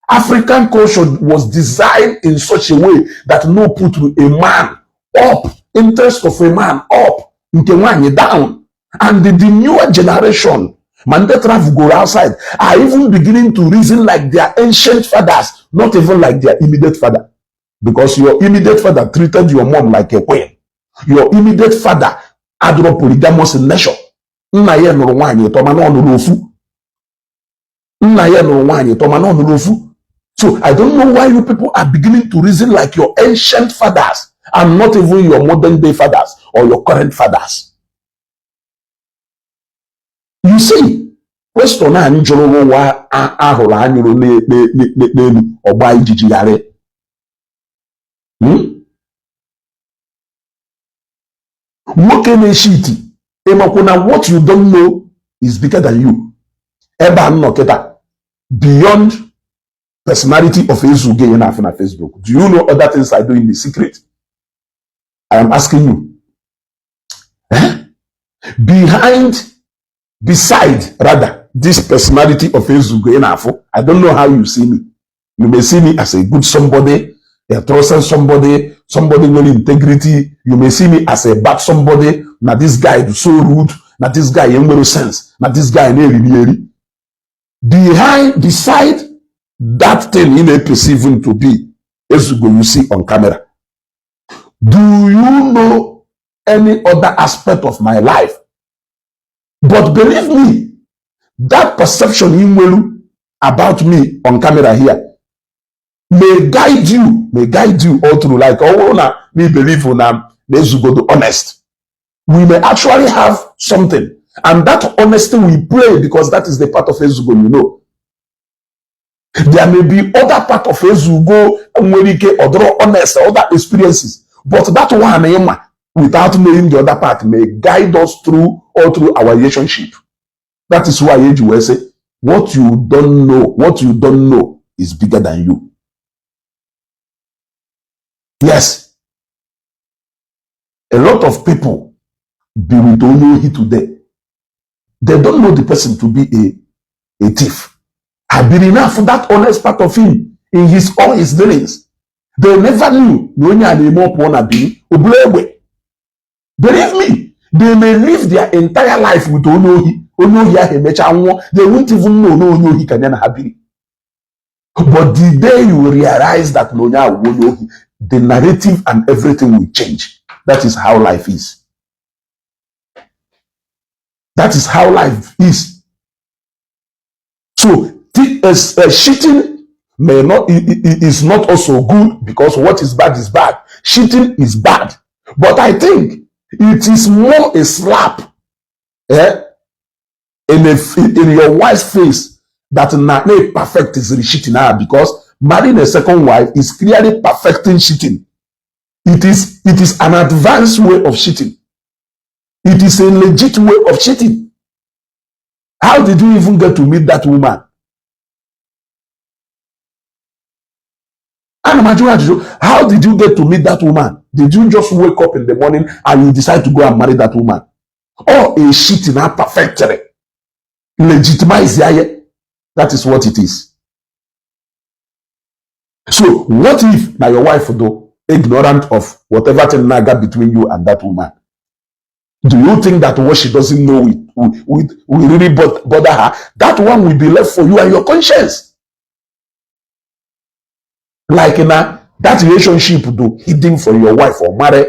African culture was designed in such a way that no put a man up, interest of a man up, nke nwaanyị down. And the newer generation, man, they travel go outside, are even beginning to reason like their ancient fathers, not even like their immediate father. Because your immediate father treated your mom like a queen. Your immediate father adịrọ polygamous in nature. Nna ya nụrụ nwaanyị ịtọ, mana ọ nụrụ ofu. Nna ya nụrụ nwaanyị ịtọ, mana ọ nụrụ ofu. So I don't know why you people are beginning to reason like your ancient fathers and not even your modern day fathers or your current fathers. You see, question a jụrụ ụwa ahụrụ anyụrụ n'elu ọgba ijiji gharị. Nwoke na-echeat, ịmakwu na what you don't know is bigger than you. Ebe a nnọ kịta, beyond personality of Ezugo na afụ na Facebook, do you know other things I do in the secret? I am asking you, eh? Behind, beside rather, this personality of Ezugo na afụ, I don't know how you see me. You may see me as a good somebody, a trusted somebody, somebody with integrity. You may see me as a bad somebody. Na this guy is so rude, na this guy enwero sense, na this guy na-eriri eri. Behind, beside that thing you may perceive him to be, Ezugo you see on camera, do you know any other aspect of my life? But believe me, that perception ị nwelu about me on camera here may guide you all through. Like, ọ bụrụ na me believe na Ezugo honest, we may actually have something, and that honesty we play because that is the part of Ezugo. There may be other part of Ezugo nwere ike ọdụrụ honest, other experiences, but that one ịma without knowing the other part may guide us through all through our relationship. That is why eji wee sị, what you don't know is bigger than you. Yes, a lot of people be with onye ohi today. They don't know the person to be a thief. Have been enough for that honest part of him in his all his dealings. They never knew na onye a na-eme ọpụọ na biri obulu egbe. Believe me, they may live their entire life with onye ohi. Onye ohi ahụ emechaa nwụọ, they won't even know na onye ohi ka ya na ha biri. But the day you realize that na onye ahụ bụ onye ohi, the narrative and everything will change. That is how life is. That is how life is. So cheating may not is not also good, because what is bad is bad. Cheating is bad, but I think it is more a slap, eh, in your wife's face that na na perfect is cheating now, because marrying a second wife is clearly perfecting cheating. It is an advanced way of cheating. It is a legit way of cheating. How did you even get to meet that woman? Ana m ajụ ajụjụ. How did you get to meet that woman? Did you just wake up in the morning and you decide to go and marry that woman? Or a cheating na perfectly legitimize ya? That is what it is. So what if na your wife though ignorant of whatever thing na-aga between you and that woman? Do you think that what she doesn't know will really bother her? That one will be left for you and your conscience. Like na that relationship do hidden from your wife or marry,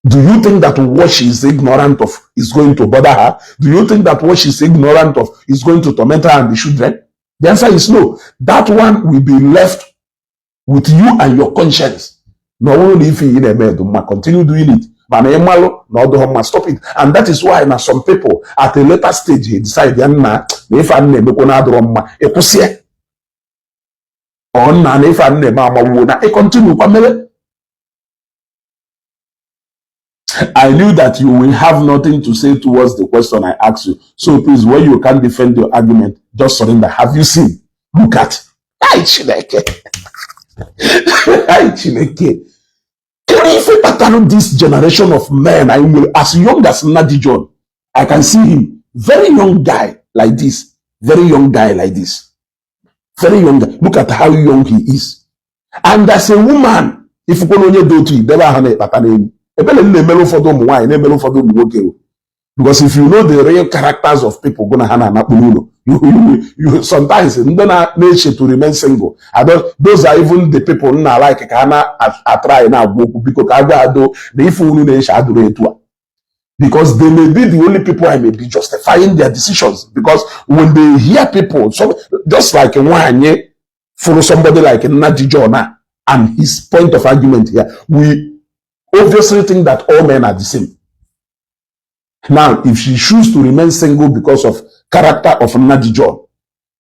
do you think that what she is ignorant of is going to bother her? Do you think that what she's ignorant of is going to torment her and the children? The answer is no. That one will be left with you and your conscience. Na ọ bụrụ na ife ị na-eme dị mma, continue doing it. Mana ị malụ na ọ dịghị mma, stop it. And that is why na some people at a later stage, they decide ya, nna, na ife a na-emekwa na adịrọ mma, ịkwụsị. Ọ nna, na ife a na-eme amawuo na ị continue kwa mere. I knew that you will have nothing to say towards the question I asked you. So please, when you can't defend your argument, just surrender. Have you seen? Look at. Ai Chineke. Ai Chineke. Kedu ife kpatara this generation of men anyị nwere as young as Nnadi John? I can see him. Very young guy like this. Very young guy like this. Very young guy. Look at how young he is. And as a woman, if you onye dị otu idebe ahụ na-ekpata n'enyi. Ebele m na-emere ụfọdụ ụmụ nwaanyị, na-emere ụfọdụ ụmụ nwoke o. Because if you know the real characters of people gụ na ha na-anakpu n'ụlọ, you sometimes ndị na-eche to remain single, I don't, those are even the people na like ka ha na-atry na-agwa okwu, biko ka a gwa ado na ife unu na-eche adụrụ etu a, because they may be the only people I may be justifying their decisions, because when they hear people, so just like nwaanyị follow somebody like Nnadi John and his point of argument here, we obviously think that all men are the same. Now, if she chooses to remain single because of character of Nnadi John,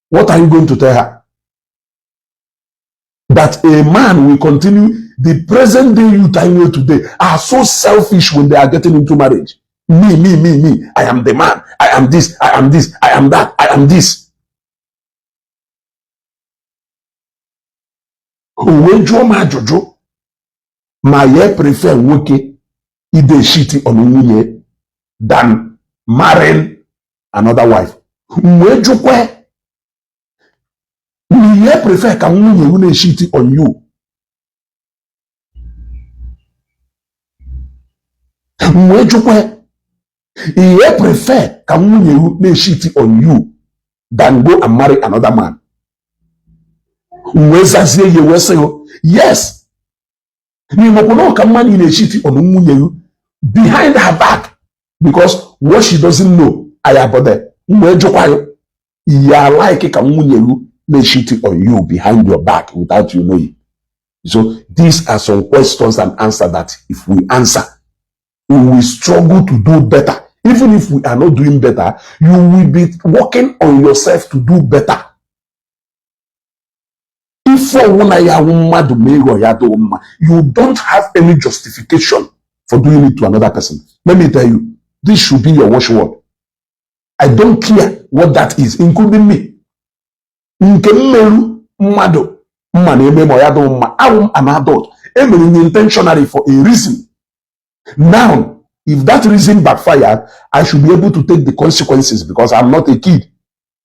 what are you going to tell her? That a man will continue The present day youth I know today are so selfish when they are getting into marriage. Me, me, me, me. I am the man. I am this. I am this. I am that. I am this. O wee jụọ m ajụjụ ma ya prefer nwoke ide shit on nwunye than marrying another wife. M wee jụkwa ma ya prefer ka nwunye unu na-shit on you. M wee jụkwa ihe prefer ka nwunye unu na-shit on you than go and marry another man. M wee zazie ya wee sị yes, n'Igbo na ọka mma na na-eshit on nwunye you behind her back because what she doesn't know ayabode. M wee jụkwa ya ya like ka nwunye you na-eshit on you behind your back without you knowing. So these are some questions and answers that if we answer, we will struggle to do better. Even if we are not doing better, you will be working on yourself to do better. Ife ọwụna ya wụ mmadụ ma ịghọ ya dịghị mma, you don't have any justification for doing it to another person. Let me tell you, this should be your watchword. I don't care what that is, including me. Nke mmerụ mmadụ mma na-eme ma ya dịghị mma, awụ m an adult. Emere m intentionally for a reason. Now, if that reason backfired, I should be able to take the consequences because I'm not a kid.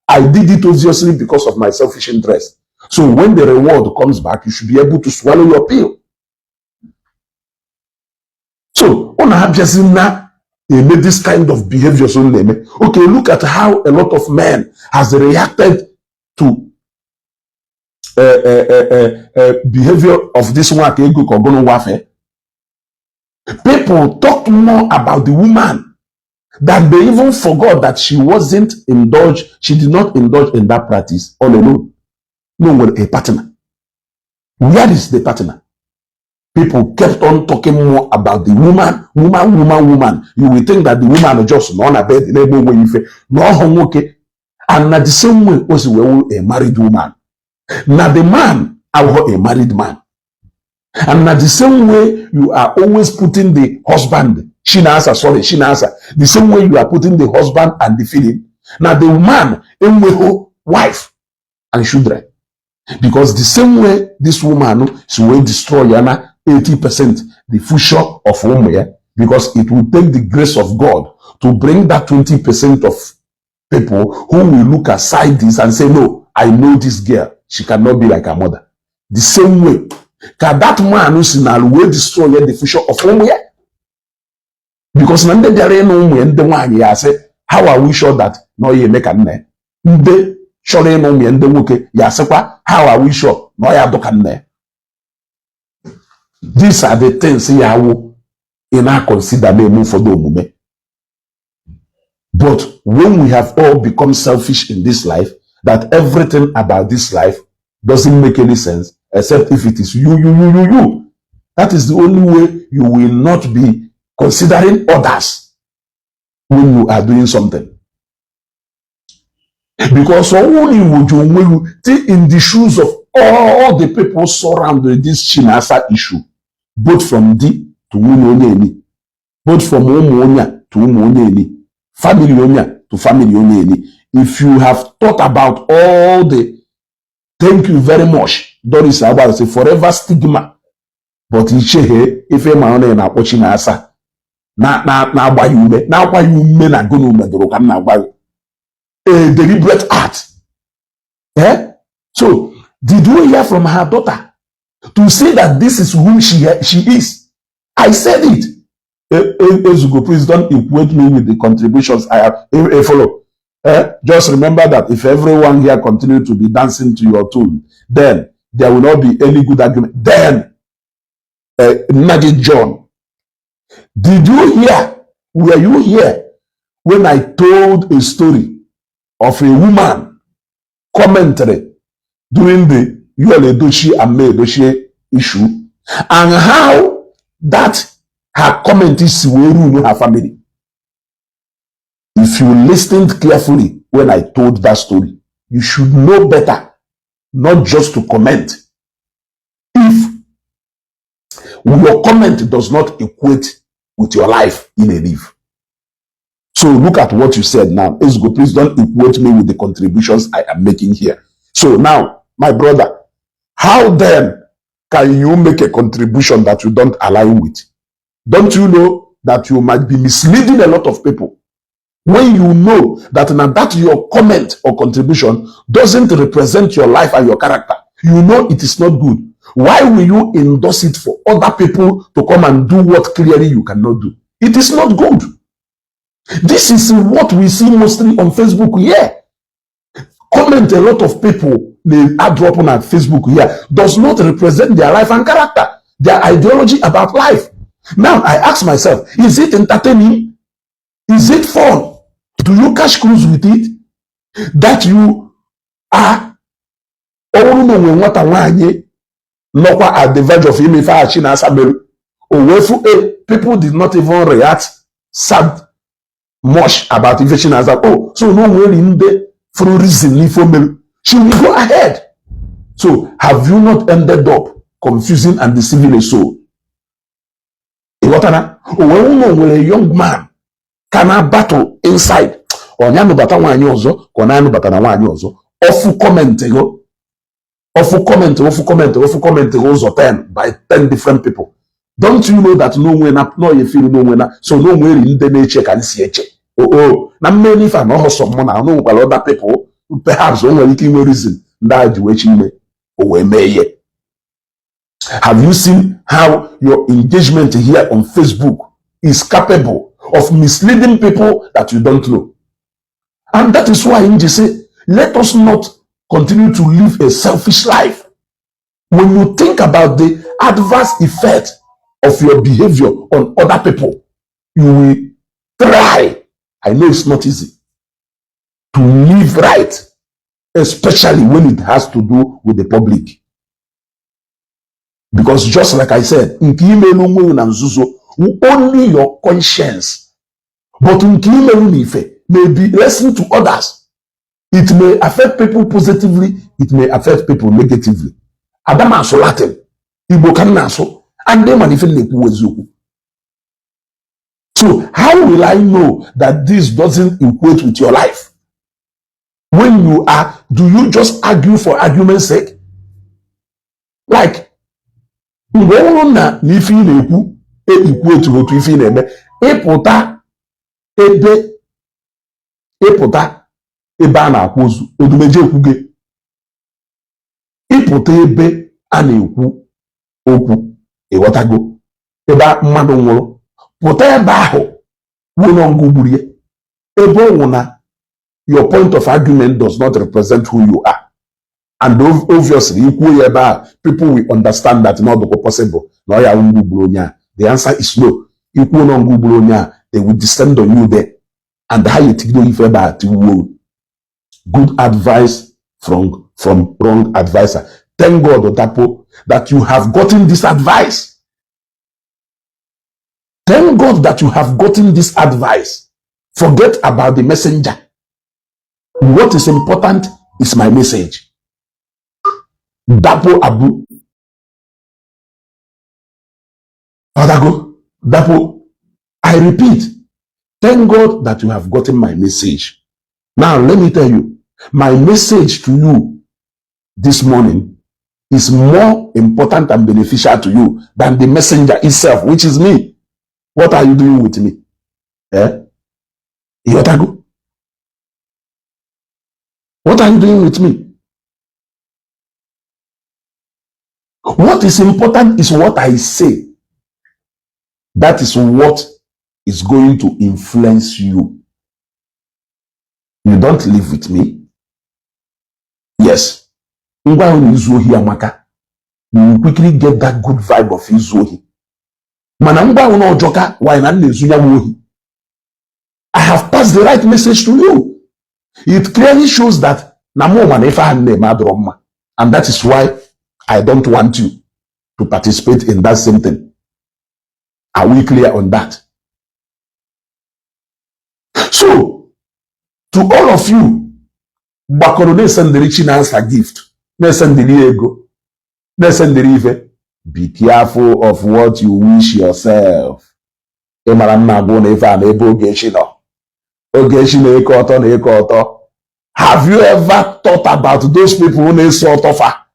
I did it obviously because of my selfish interest. So when the reward comes back, you should be able to swallow your pill. So, ọ na-abịazi na eme this kind of behavior so na-eme. Okay, look at how a lot of men has reacted to behavior of this one ka ego ka ọgụnụ wafe. People talked more about the woman that they even forgot that she wasn't indulged, she did not indulge in that practice all alone. No, with a partner. Where is the partner? People kept on talking more about the woman, woman, woman, woman. You will think that the woman just nọ na bed na-eme onwe ife na ọhụ nwoke. And na the same way o si wee a married woman. Na the man awụghọ a married man. And na the same way you are always putting the husband, Chinasa, sorry, Chinasa, the same way you are putting the husband and the feeling. Now the man enweghị wife and children. Because the same way this woman she will destroy ya na 80% the future of ụmụ ya, because it will take the grace of God to bring that 20% of people who will look aside this and say, no, I know this girl. She cannot be like her mother. The same way, ka that man si na wee destroy the future of ụmụ ya. Because na ndị bịara ịnụ ụmụ ya ndị nwaanyị ya asị, how are we sure that na ọ ya eme ka nna ya? Ndị chọrọ ịnụ ụmụ ya ndị nwoke ya asịkwa, how are we sure na ọ ya adụ ka nna ya? These are the things ya awụ ị na-consider na-eme ụfọdụ omume. But when we have all become selfish in this life, that everything about this life doesn't make any sense except if it is you, you, you, you, you. That is the only way you will not be considering others when you are doing something. Because only would you think in the shoes of all the people surrounding this Chinasa issue, both from di to nwunye onye eni, both from ụmụ onye a to ụmụ onye eni, family onye a to family onye eni. If you have thought about all the, thank you very much, Doris Agba say forever stigma, but icheghe ife ma ọ na-akpọ Chinasa na-agba ya ume na-akwa ya ume na gụnụ medụrụ ka m na-agwa gị a deliberate act. Eh? So, did you hear from her daughter to say that this is whom she is? I said it. Ezugo, please don't equate me with the contributions I have. Follow. Eh? Just remember that if everyone here continue to be dancing to your tune, then there will not be any good argument. Then, Nagi John, did you hear? Were you here when I told a story of a woman commentary during the Yul Edochie and May Edochie issue, and how that her comment is will ruin her family? If you listened carefully when I told that story, you should know better, not just to comment. If Your comment does not equate with your life in a live. So look at what you said now. Ezgo, please don't equate me with the contributions I am making here. So now, my brother, how then can you make a contribution that you don't align with? Don't you know that you might be misleading a lot of people when you know that now that your comment or contribution doesn't represent your life and your character? You know it is not good. Why will you endorse it for other people to come and do what clearly you cannot do? It is not good. This is what we see mostly on Facebook here. Comment a lot of people they are dropping on Facebook here does not represent their life and character, their ideology about life. Now I ask myself, is it entertaining? Is it fun? Do you catch cruise with it? That you are ọ bụrụ na onwe nwata nwaanyị nọkwa at the verge of ime ife a Chinasa mere, o wee fụ people did not even react sad much about ife Chinasa. Oh, so no nwere ndị fụrụ reason n'ife o mere, she will go ahead. So have you not ended up confusing and deceiving a soul? Ịghọtara? O wee hụ na o nwere young man ka na battle inside ọ anụbata nwaanyị ọzọ ka ọ na-anụbata na nwaanyị ọzọ, ọfụ comment go, ọfụ comment, ọfụ comment, ọfụ comment ụzọ 10 by 10 different people. Don't you know that n'onwe na no ye feel n'onwe na so n'onwe eri ndị na-eche ka m si eche o na mmeri ife a na ọhọsọ mụ na ọnụ nwekwara other people, perhaps o nwere ike inwe reason ndị a ji wee chi ime o wee mee ihe. Have you seen how your engagement here on Facebook is capable of misleading people that you don't know? And that is why m ji say, let us not continue to live a selfish life. When you think about the adverse effect of your behavior on other people, you will try. I know it's not easy to live right, especially when it has to do with the public. Because just like I said, nke imelu onwe gị na nzuzo, only your conscience. But nke imelu n'ife may be lesson to others. It may affect people positively, it may affect people negatively. Adam asụ Latin, Igbo ka m na-asụ, and they ma na ife m na-ekwu eziokwu. So how will I know that this doesn't equate with your life? When you are, do you just argue for argument's sake? Like, mgbe ọ bụrụ na na ife ị na-ekwu equate otu ife ị na-eme, ịpụta ebe ịpụta ebe a na-akwa ozu odumeje ekwuge, ịpụta ebe a na-ekwu okwu, ịghọtago, ebe mmadụ nwụrụ, pụta ebe ahụ kwuo na ọngụ gburu ya, ebe ọ nwụ na your point of argument does not represent who you are, and obviously ikwuo ya ebe a, people will understand that not possible na ọ ya ngụ gburu onye a. The answer is no. Ikwuo na ọngụ gburu onye a, they will descend on you there and ha ya etigido ife ebe a tiwuo. Good advice from wrong adviser. Thank God, Odapo, that you have gotten this advice. Thank God that you have gotten this advice. Forget about the messenger. What is important is my message. Dapo Abu. Odago, Dapo, I repeat, thank God that you have gotten my message. Now, let me tell you, my message to you this morning is more important and beneficial to you than the messenger itself, which is me. What are you doing with me? Eh? Ịghọtago? What are you doing with me? What is important is what I say. That is what is going to influence you. You don't live with me. Yes. Ngwa ahụ na izu ohi amaka. You will quickly get that good vibe of izu ohi. Mana ngwa ahụ na ọjọka, why na m na-ezu ya bụ ohi? I have passed the right message to you. It clearly shows that na mụ ma na ife ahụ na-eme adọrọ mma. And that is why I don't want you to participate in that same thing. Are we clear on that? So, to all of you, gbakọrọ na-esendịrị Chinasa gift, na-esendịrị ego, na-esendịrị ife, Be careful of what you wish yourself. Ị mara mma agwụ na ife a na ebe Ogechi nọ. Ogechi na-eke ọtọ na-eke ọtọ. Have you ever thought about those people na-ese ọtọ fa?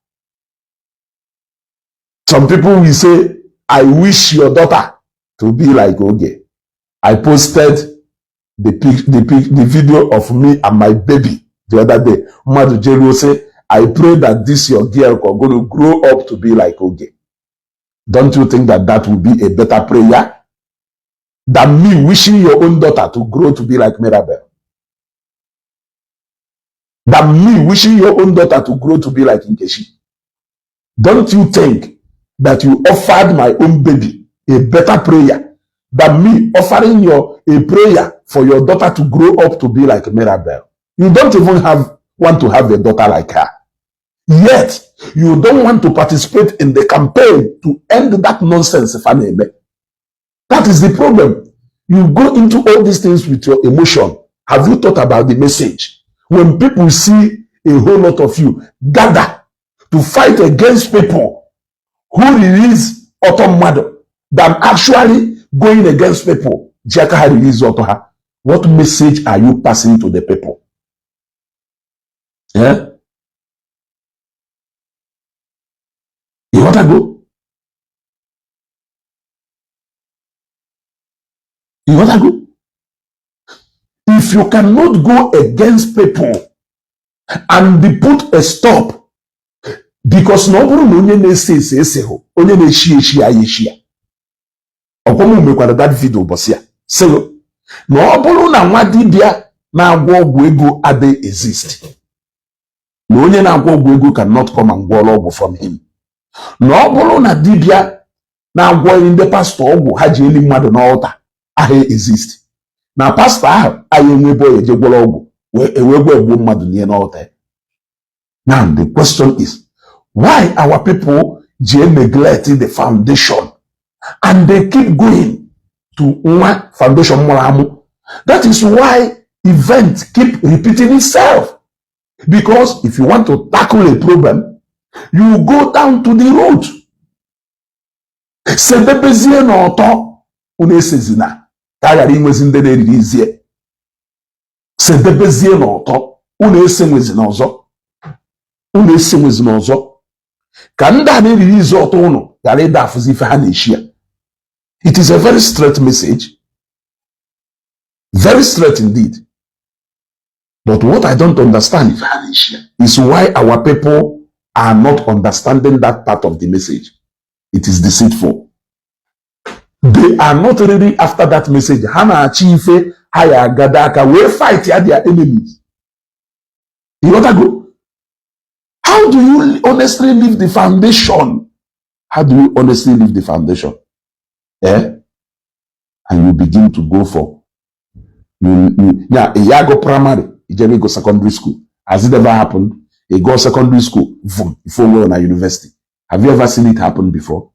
Some people will say, "I wish your daughter to be like Oge." I posted the video of me and my baby the other day. Mmadụ jeruo say, "I pray that this your girl go to grow up to be like Oge." Don't you think that that will be a better prayer than me wishing your own daughter to grow to be like Mirabel? Than me wishing your own daughter to grow to be like Nkechi? Don't you think that you offered my own baby a better prayer than me offering your a prayer for your daughter to grow up to be like Mirabel? You don't even have want to have a daughter like her. Yet, you don't want to participate in the campaign to end that nonsense. Faneme. That is the problem. You go into all these things with your emotion. Have you thought about the message? When people see a whole lot of you gather to fight against people who release ọtọ mmadụ than actually going against people ji aka ha release ọtọ ha, what message are you passing to the people? Eh? Ịghọtago? Ịghọtago? If you cannot go against people and be put a stop, because na ọ bụrụ na onye na-ese ese esehụ, onye na-eshi eshi ya eshi ya. Ọkwa m mekwara that video ụbọchị a sị na ọ bụrụ na nwa dibịa na-agwọ ọgwụ ego adịghị exist, na onye na-agwọ ọgwụ ego cannot come and gwọrọ ọgwụ from him, na ọ bụrụ na dibịa na-agwọ ndị pastọ ọgwụ ha ji eli mmadụ n'ọlta ahụ exist, na pastọ ahụ anyị enwe ebe ọ eje gwọrọ ọgwụ wee ewee gwa egbuo mmadụ n'ihe n'ọlta. Now the question is, why our people ji neglect the foundation and they keep going to nwa foundation mụrụ amụ? That is why event keep repeating itself, because if you want to tackle a problem, you go down to the root. Sedebezie n'ọtọ unu esezina ka a ghara inwezi ndị na-eriri izie. Sedebezie n'ọtọ unu esenwezi n'ọzọ, unu esenwezi n'ọzọ, ka ndị a na-eriri izi ọtọ unu ghara ịda afụzi ife ha na-eshi ya. It is a very straight message, very straight indeed. But what I don't understand is why our people are not understanding that part of the message. It is deceitful. They are not really after that message. Ha na-achọ ife ha ya agada aka wee fight ya their enemies. Ịghọtago? How do you honestly leave the foundation? How do you honestly leave the foundation, eh, and you begin to go for you yeah, ya go primary, ijebe go secondary school? Has it ever happened? You go secondary school, vum, ife onwe na university. Have you ever seen it happen before?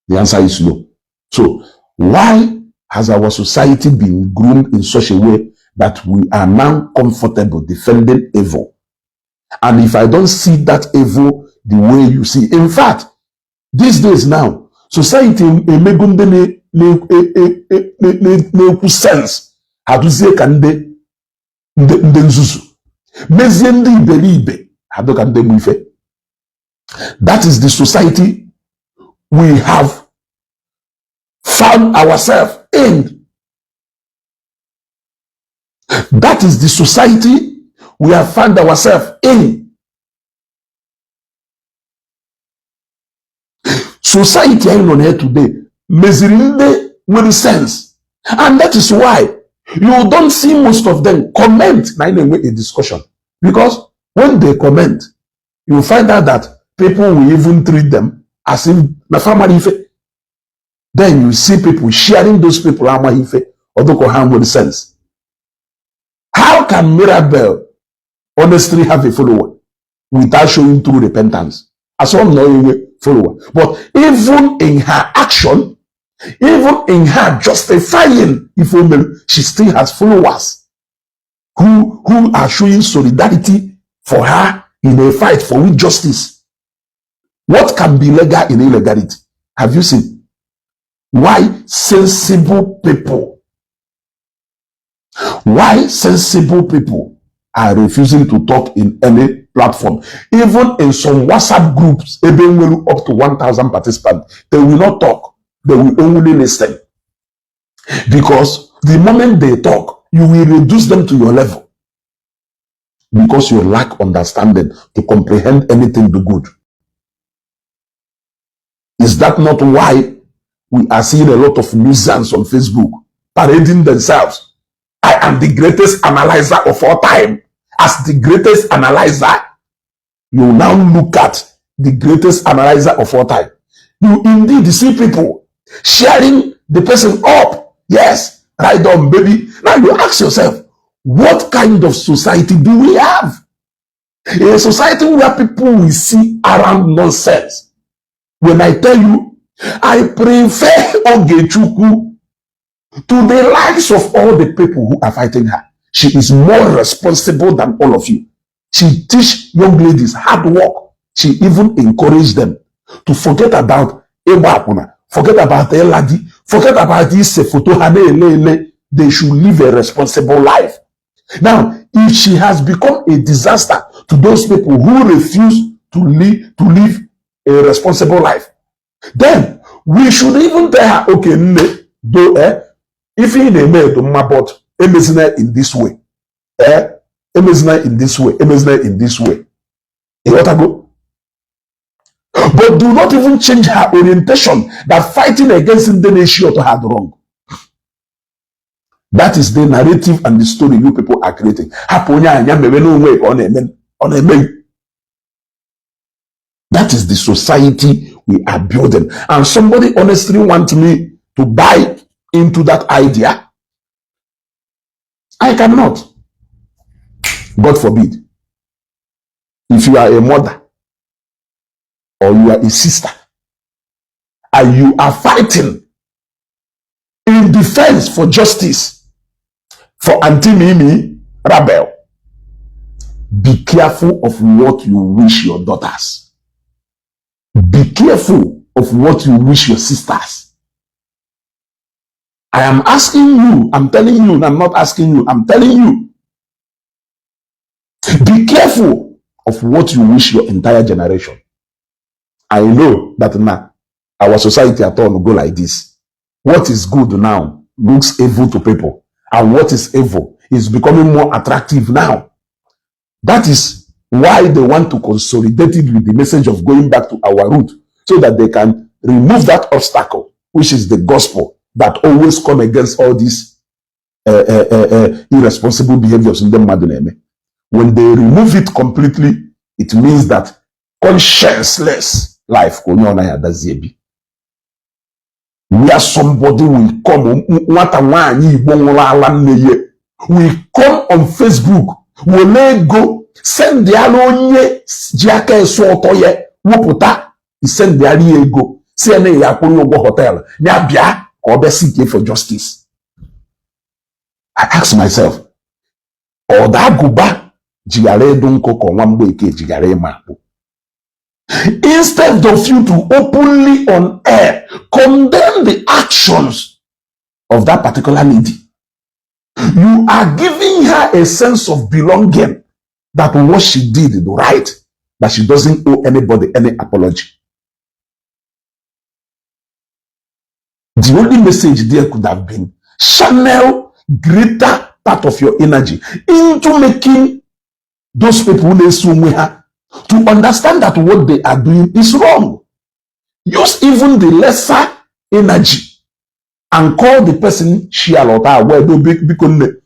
The answer is no. So why has our society been groomed in such a way that we are now comfortable defending evil? And if I don't see that evil the way you see, in fact, these days now, society emego ndị na-ekwu sense ha duzie ka ndị ndị nzuzu, mezie ndị iberibe ha dịka ndị mụ ife. That is the society we have found ourselves in. That is the society we have found ourselves in. Society anyị nọ na ya today meziri ndị nwere sense, and that is why you don't see most of them comment na anyị na-enwe a discussion, because when they comment, you find out that people will even treat them as if na fa mara ife. Then you see people sharing those people amaghị ife ọdụkọ ha nwere sense. How can Mirabel honestly have a follower without showing true repentance? As one no enwe follower, but even in her action, even in her justifying ife o mere, she still has followers who are showing solidarity for her in a fight for justice. What can be legal in illegality? Have you seen why sensible people are refusing to talk in any platform? Even in some WhatsApp groups ebe nwere up to 1000 participants, they will not talk. They will only listen, because the moment they talk, you will reduce them to your level, because you lack understanding to comprehend anything do good. Is that not why we are seeing a lot of nuisance on Facebook parading themselves? "I am the greatest analyzer of all time." As the greatest analyzer, you now look at the greatest analyzer of all time. You indeed see people sharing the person up. "Yes, right on, baby." Now you ask yourself, what kind of society do we have? A society where people will see around nonsense. When I tell you, I prefer Ogechukwu to the likes of all the people who are fighting her. She is more responsible than all of you. She teach young ladies hard work. She even encourage them to forget about ịgba akwụna, forget about ịla di, forget about ise foto ha na-ele ele. They should live a responsible life. Now, if she has become a disaster to those people who refuse to live a responsible life, then we should even tell her, "Okay, nne, do ife ị na-eme dị mma, but emezina in this way. Emezina in this way, emezina in this way." Ịghọtago? But do not even change her orientation that fighting against ndị na-eshi ọtọ ha dị wrong. That is the narrative and the story you people are creating. Hapụ onye anya mewe n'onwe ka ọ na-eme ọ na-eme. That is the society we are building. And somebody honestly want me to buy into that idea? I cannot. God forbid. If you are a mother or you are a sister and you are fighting in defense for justice for Auntie Mimi Rabel, be careful of what you wish your daughters. Be careful of what you wish your sisters. I am asking you, I'm telling you, I'm not asking you, I'm telling you. Be careful of what you wish your entire generation. I know that now our society at all go like this. What is good now looks evil to people, and what is evil is becoming more attractive now. That is why they want to consolidate it with the message of going back to our root, so that they can remove that obstacle, which is the gospel that always come against all these irresponsible behaviors in the mmadụ na-eme. When they remove it completely, it means that conscienceless life ka onye ọ naghị adazi ebi. Where somebody will come, nwata nwaanyị Igbo nwụrụ ala nne ya, will come on Facebook, were ego sendịara onye ji aka esu ọtọ ya wepụta, isendịara ya ego, si ya na ya akwụrụ ya ụgwọ hotel ya bịa ka ọ bịa seek for justice. I ask myself, ọ da agụba jighara ịdụ nkụ ka ọnwa Mgbeke jighara ịma akpụ? Instead of you to openly on air condemn the actions of that particular lady, you are giving her a sense of belonging that what she did is right, that she doesn't owe anybody any apology. The only message there could have been channel greater part of your energy into making those people na-eso onwe ha to understand that what they are doing is wrong. Use even the lesser energy and call the person shialota well, biko nne,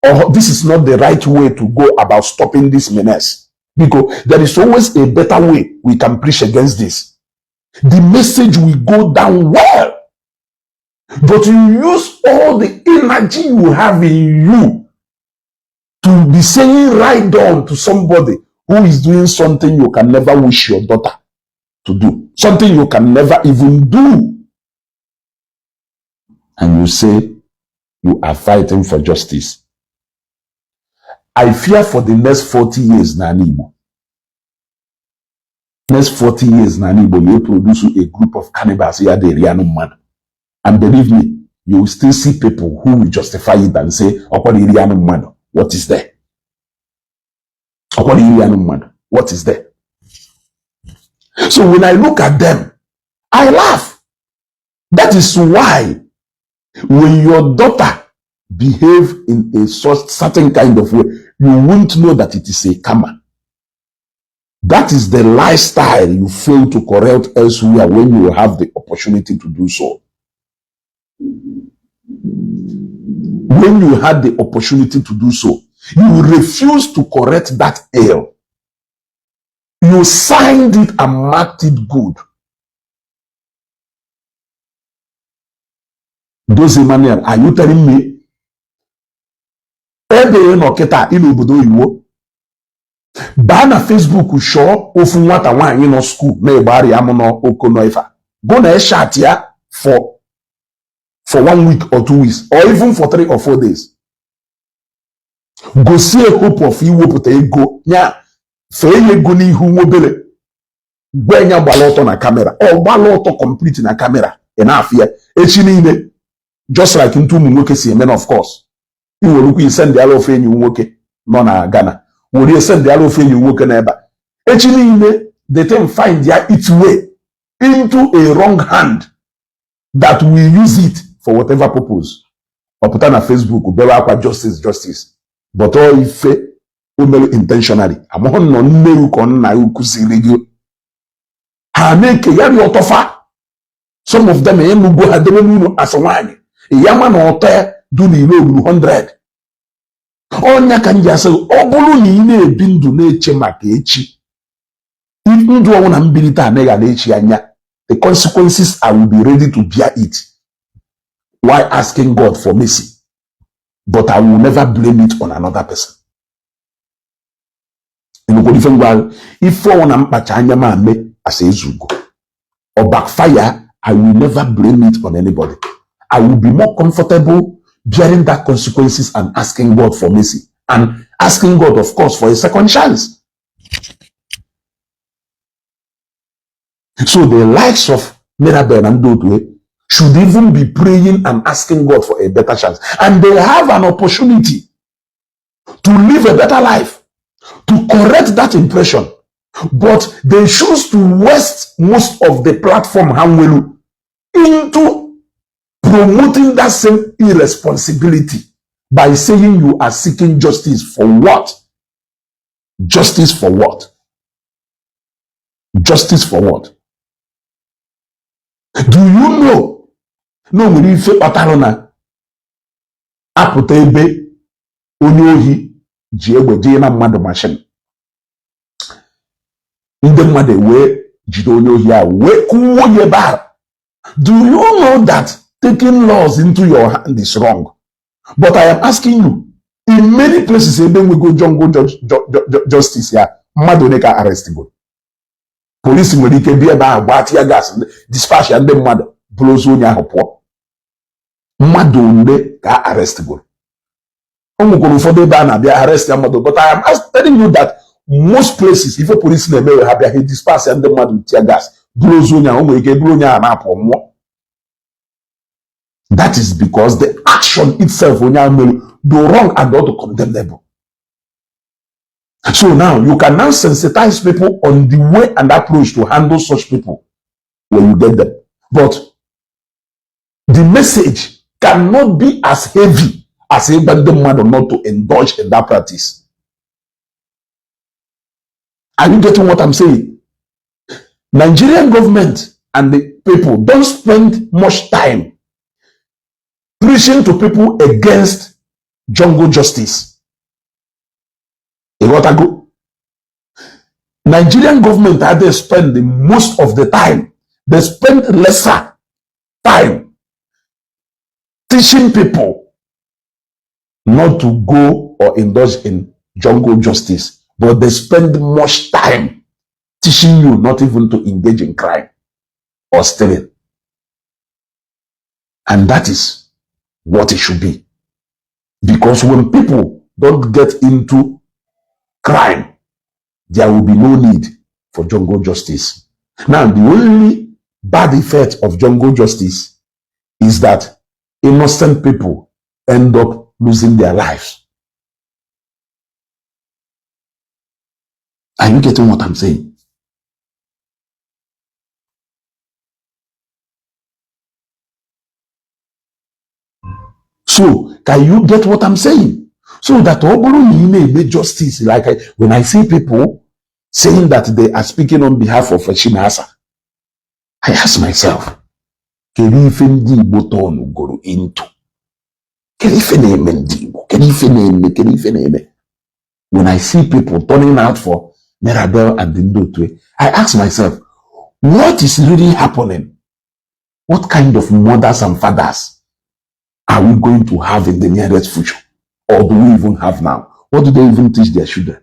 or this is not the right way to go about stopping this menace, because there is always a better way we can preach against this. The message will go down well. But you use all the energy you have in you to be saying "right on" to somebody who is doing something you can never wish your daughter to do, something you can never even do. And you say you are fighting for justice. I fear for the next 40 years n'ala Igbo. Next 40 years n'ala Igbo ya produce a group of cannibals ya dị eri anụ mmadụ. And believe me, you will still see people who will justify it and say, "Ọkwara iri anụ mmadụ, what is there? Ọkwara iri anụ mmadụ, what is there?" So when I look at them, I laugh. That is why when your daughter behave in a such certain kind of way, you won't know that it is a karma. That is the lifestyle you fail to correct elsewhere when you have the opportunity to do so. When you had the opportunity to do so, you refuse to correct that ill. You signed it and marked it good. Those Emmanuel, are you telling me ebe ị nọ kịta ị n'obodo oyibo, baa na Facebook chọọ ofu nwata nwaanyị nọ school na-egbari amụ n'okono ife go na chat ya for one week or 2 weeks or even for 3 or 4 days, gosie hope of iwepụta ego ya, fee ya ego n'ihu nwa obere, gwa ya gbala ọtọ na camera, ọ gbala ọtọ complete na camera, ị na-afụ ya echi niile, just like ntụ ụmụ nwoke si eme. Na of course, ị nwere ukwu isendịala ofe enyi nwoke nọ na Ghana, were esendịala ofe enyi nwoke n'ebe a, echi niile the thing find ya its way into a wrong hand that will use it for whatever purpose. Ọ pụta na Facebook bewe akwa, "Justice, justice," but ọ ife o mere intentionally. Amụghị nọ nne ka nna ya kụziri gị ha na-ekegharị ọtọfa. Some of them ịnụgo ha debe n'ụlọ asị nwaanyị ya ma na ọtọ ya du n'ile olulu 100. Ọnya ka m ji asị, ọ bụrụ na ị na-ebi ndụ na-eche maka echi, ndụ ọnwụ na mbili taa anaghị echi anya, the consequences, I will be ready to bear it while asking God for mercy, but I will never blame it on another person. Ịnụkwara ife ngwa ife ọnwụ na mkpacha anya m ame as ezugo or backfire, I will never blame it on anybody. I will be more comfortable bearing that consequences and asking God for mercy and asking God, of course, for a second chance. So the likes of Mirabel and Dotwe should even be praying and asking God for a better chance. And they have an opportunity to live a better life, to correct that impression. But they choose to waste most of the platform ha nwelu into promoting that same irresponsibility by saying you are seeking justice for what? Justice for what? Justice for what? Do you know na o nwere ife kpatara na apụta ebe onye ohi ji egbe jee na mmadụ machine, ndị mmadụ wee jide onye ohi ahụ wee kụwuo ya ebe ahụ? Do you know that taking laws into your hand is wrong? But I am asking you, in many places ebe nwego jungle justice ya, mmadụ ole ka arrest go? Polisi nwere ike bịa ebe ahụ gbaa tear gas, dispatch ya ndị mmadụ, bụrụ ozu onye ahụ pụọ. Mmadụ ole ka arrest go? O nwekwara ụfọdụ ebe a na-abịa arrest ya mmadụ, but I am telling you that most places, ife polisi na-eme, ha bịa, ha disperse ya ndị mmadụ, tear gas, bụrụ ozu onye ahụ. O nwere ike bụrụ onye ahụ na-apụ nwụọ. That is because the action itself onye ahụ mere the wrong and not condemnable. So now you can now sensitize people on the way and approach to handle such people when you get them, but the message cannot be as heavy as ịgwa ndị mmadụ not to indulge in that practice. Are you getting what I'm saying? Nigerian government and the people don't spend much time preaching to people against jungle justice. Ịghọtago? Nigerian government had spend the most of the time, they spend lesser time teaching people not to go or indulge in jungle justice, but they spend much time teaching you not even to engage in crime or stealing. And that is what it should be. Because when people don't get into crime, there will be no need for jungle justice. Now, the only bad effect of jungle justice is that innocent people end up losing their lives. Are you getting what I'm saying? So, can you get what I'm saying? So that ọ bụrụ na ị na-eme justice, like when I see people saying that they are speaking on behalf of Chinasa, I ask myself, kedu ife ndị Igbo turnugoro into? Kedu ife na-eme ndị Igbo? Kedu ife na-eme? Kedu ife na-eme? When I see people turning out for Mirabel and ndị otu, I ask myself, what is really happening? What kind of mothers and fathers are we going to have in the nearest future? Or do we even have now? What do they even teach their children?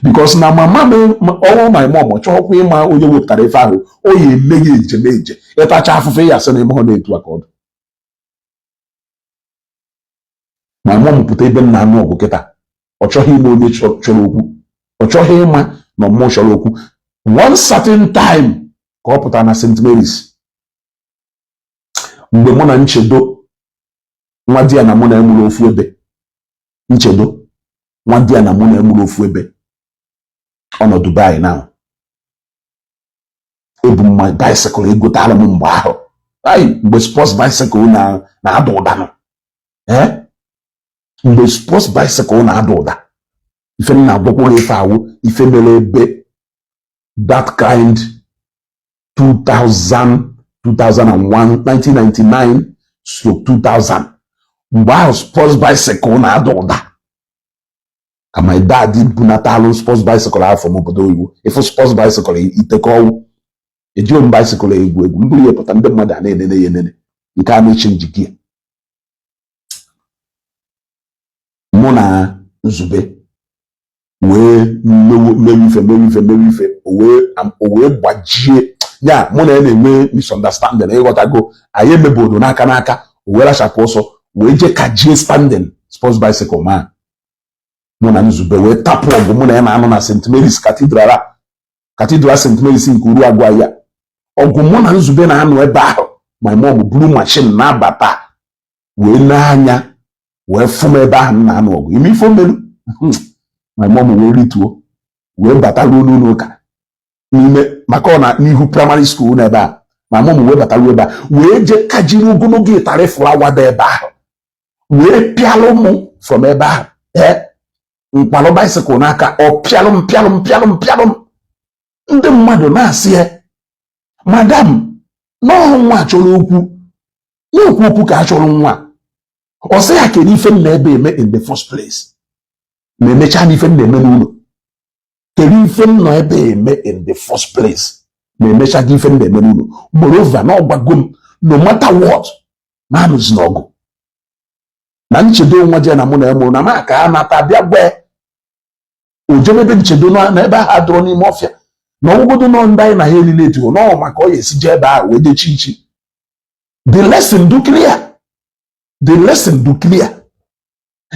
Because na mama m, ọnwụ my mom, ọ chọghịkwa ịma onye wepụtara ife ahụ, o ya eme ya njem eje ịtacha afụfe ya sị na ime ọ na-etu aka ọdụ. My mom pụta ebe m na-anụ ọgụ kịta, ọ chọghị ime onye chọrọ okwu, ọ chọghị ịma na ọmụmụ chọrọ okwu. One certain time ka ọ pụtara na St. Mary's, mgbe mụ na Nchedo nwa di ya na mụ na emụrụ ofu ebe, Nchedo nwa di ya na mụ na emụrụ ofu ebe, ọ nọ Dubai now. Ebu m my bicycle egotara m mgbe ahụ, ai, mgbe sports bicycle na-ada ụda nọ, eh, mgbe sports bicycle na-ada ụda, ife m na-agwakwara ife awụ ife mere ebe that kind 2000, 2001, 1999 stroke 2000, mgbe ahụ sports bicycle na-ada ụda, ka my dad bunatalụ sports bicycle ahụ from obodo oyibo. Ịfụ sports bicycle iteke ọnwụ, ejiro m bicycle egwu egwu mbụrụ ya pụta, ndị mmadụ a na-enene ya enene nke a na-eche njiki ya. Mụ na Nzube wee mewe ife, mewe ife, mewe ife, o wee gbajie ya. Mụ na ya na-enwe misunderstanding, ịghọtago? Anyị emebodo n'aka n'aka, o wee rachapụ ọsọ wee jee kajie standing sports bicycle. Ma mụ na Nzube wee tapụ ọgụ, mụ na ya na-anọ na St. Mary's Cathedral a, Cathedral St. Mary's nke Uruagwa ya. Ọgụ mụ na Nzube na-anọ ebe ahụ, my mom buru machine na-abata wee n'anya wee fụ m ebe ahụ m na-anụ ọgụ ime ife omelu. My mom wee rituo wee bata ruo n'ụlọ ụka n'ime, maka ọ na n'ihu primary school n'ebe a. My mom wee bata ruo ebe a wee jee kajiri ogologo ịtarị flower dị ebe ahụ wee pịalụ mụ from ebe ahụ, ee, mkpalụ bicycle n'aka, ọ pịalụ m, pịalụ m, pịalụ m, pịalụ m. Ndị mmadụ na-asị ya, madam, n'ọhụ nwa chọrọ okwu, na-ekwu okwu ka a chọrọ nwa. Ọ sị ya, kedu ife m na-ebe eme in the first place? Ma emechaa n'ife m na-eme n'ụlọ, kedu ife m nọ ebe eme in the first place? Ma emechaa gị ife m na-eme n'ụlọ. Moreover, na ọgwago m, no matter what, na anụzi n'ọgụ na Nchedo nwa je na mụ na emụrụ na ma ka a nata bịa gwa ojemebe Nchedo na ebe ahụ adọrọ n'ime ọfịa na ọgwụgodo nọ ndị anyị na ha elile etuo nọ, maka ọ ya esi jee ebe ahụ wee jee chi ichi. The lesson do clear, the lesson do clear.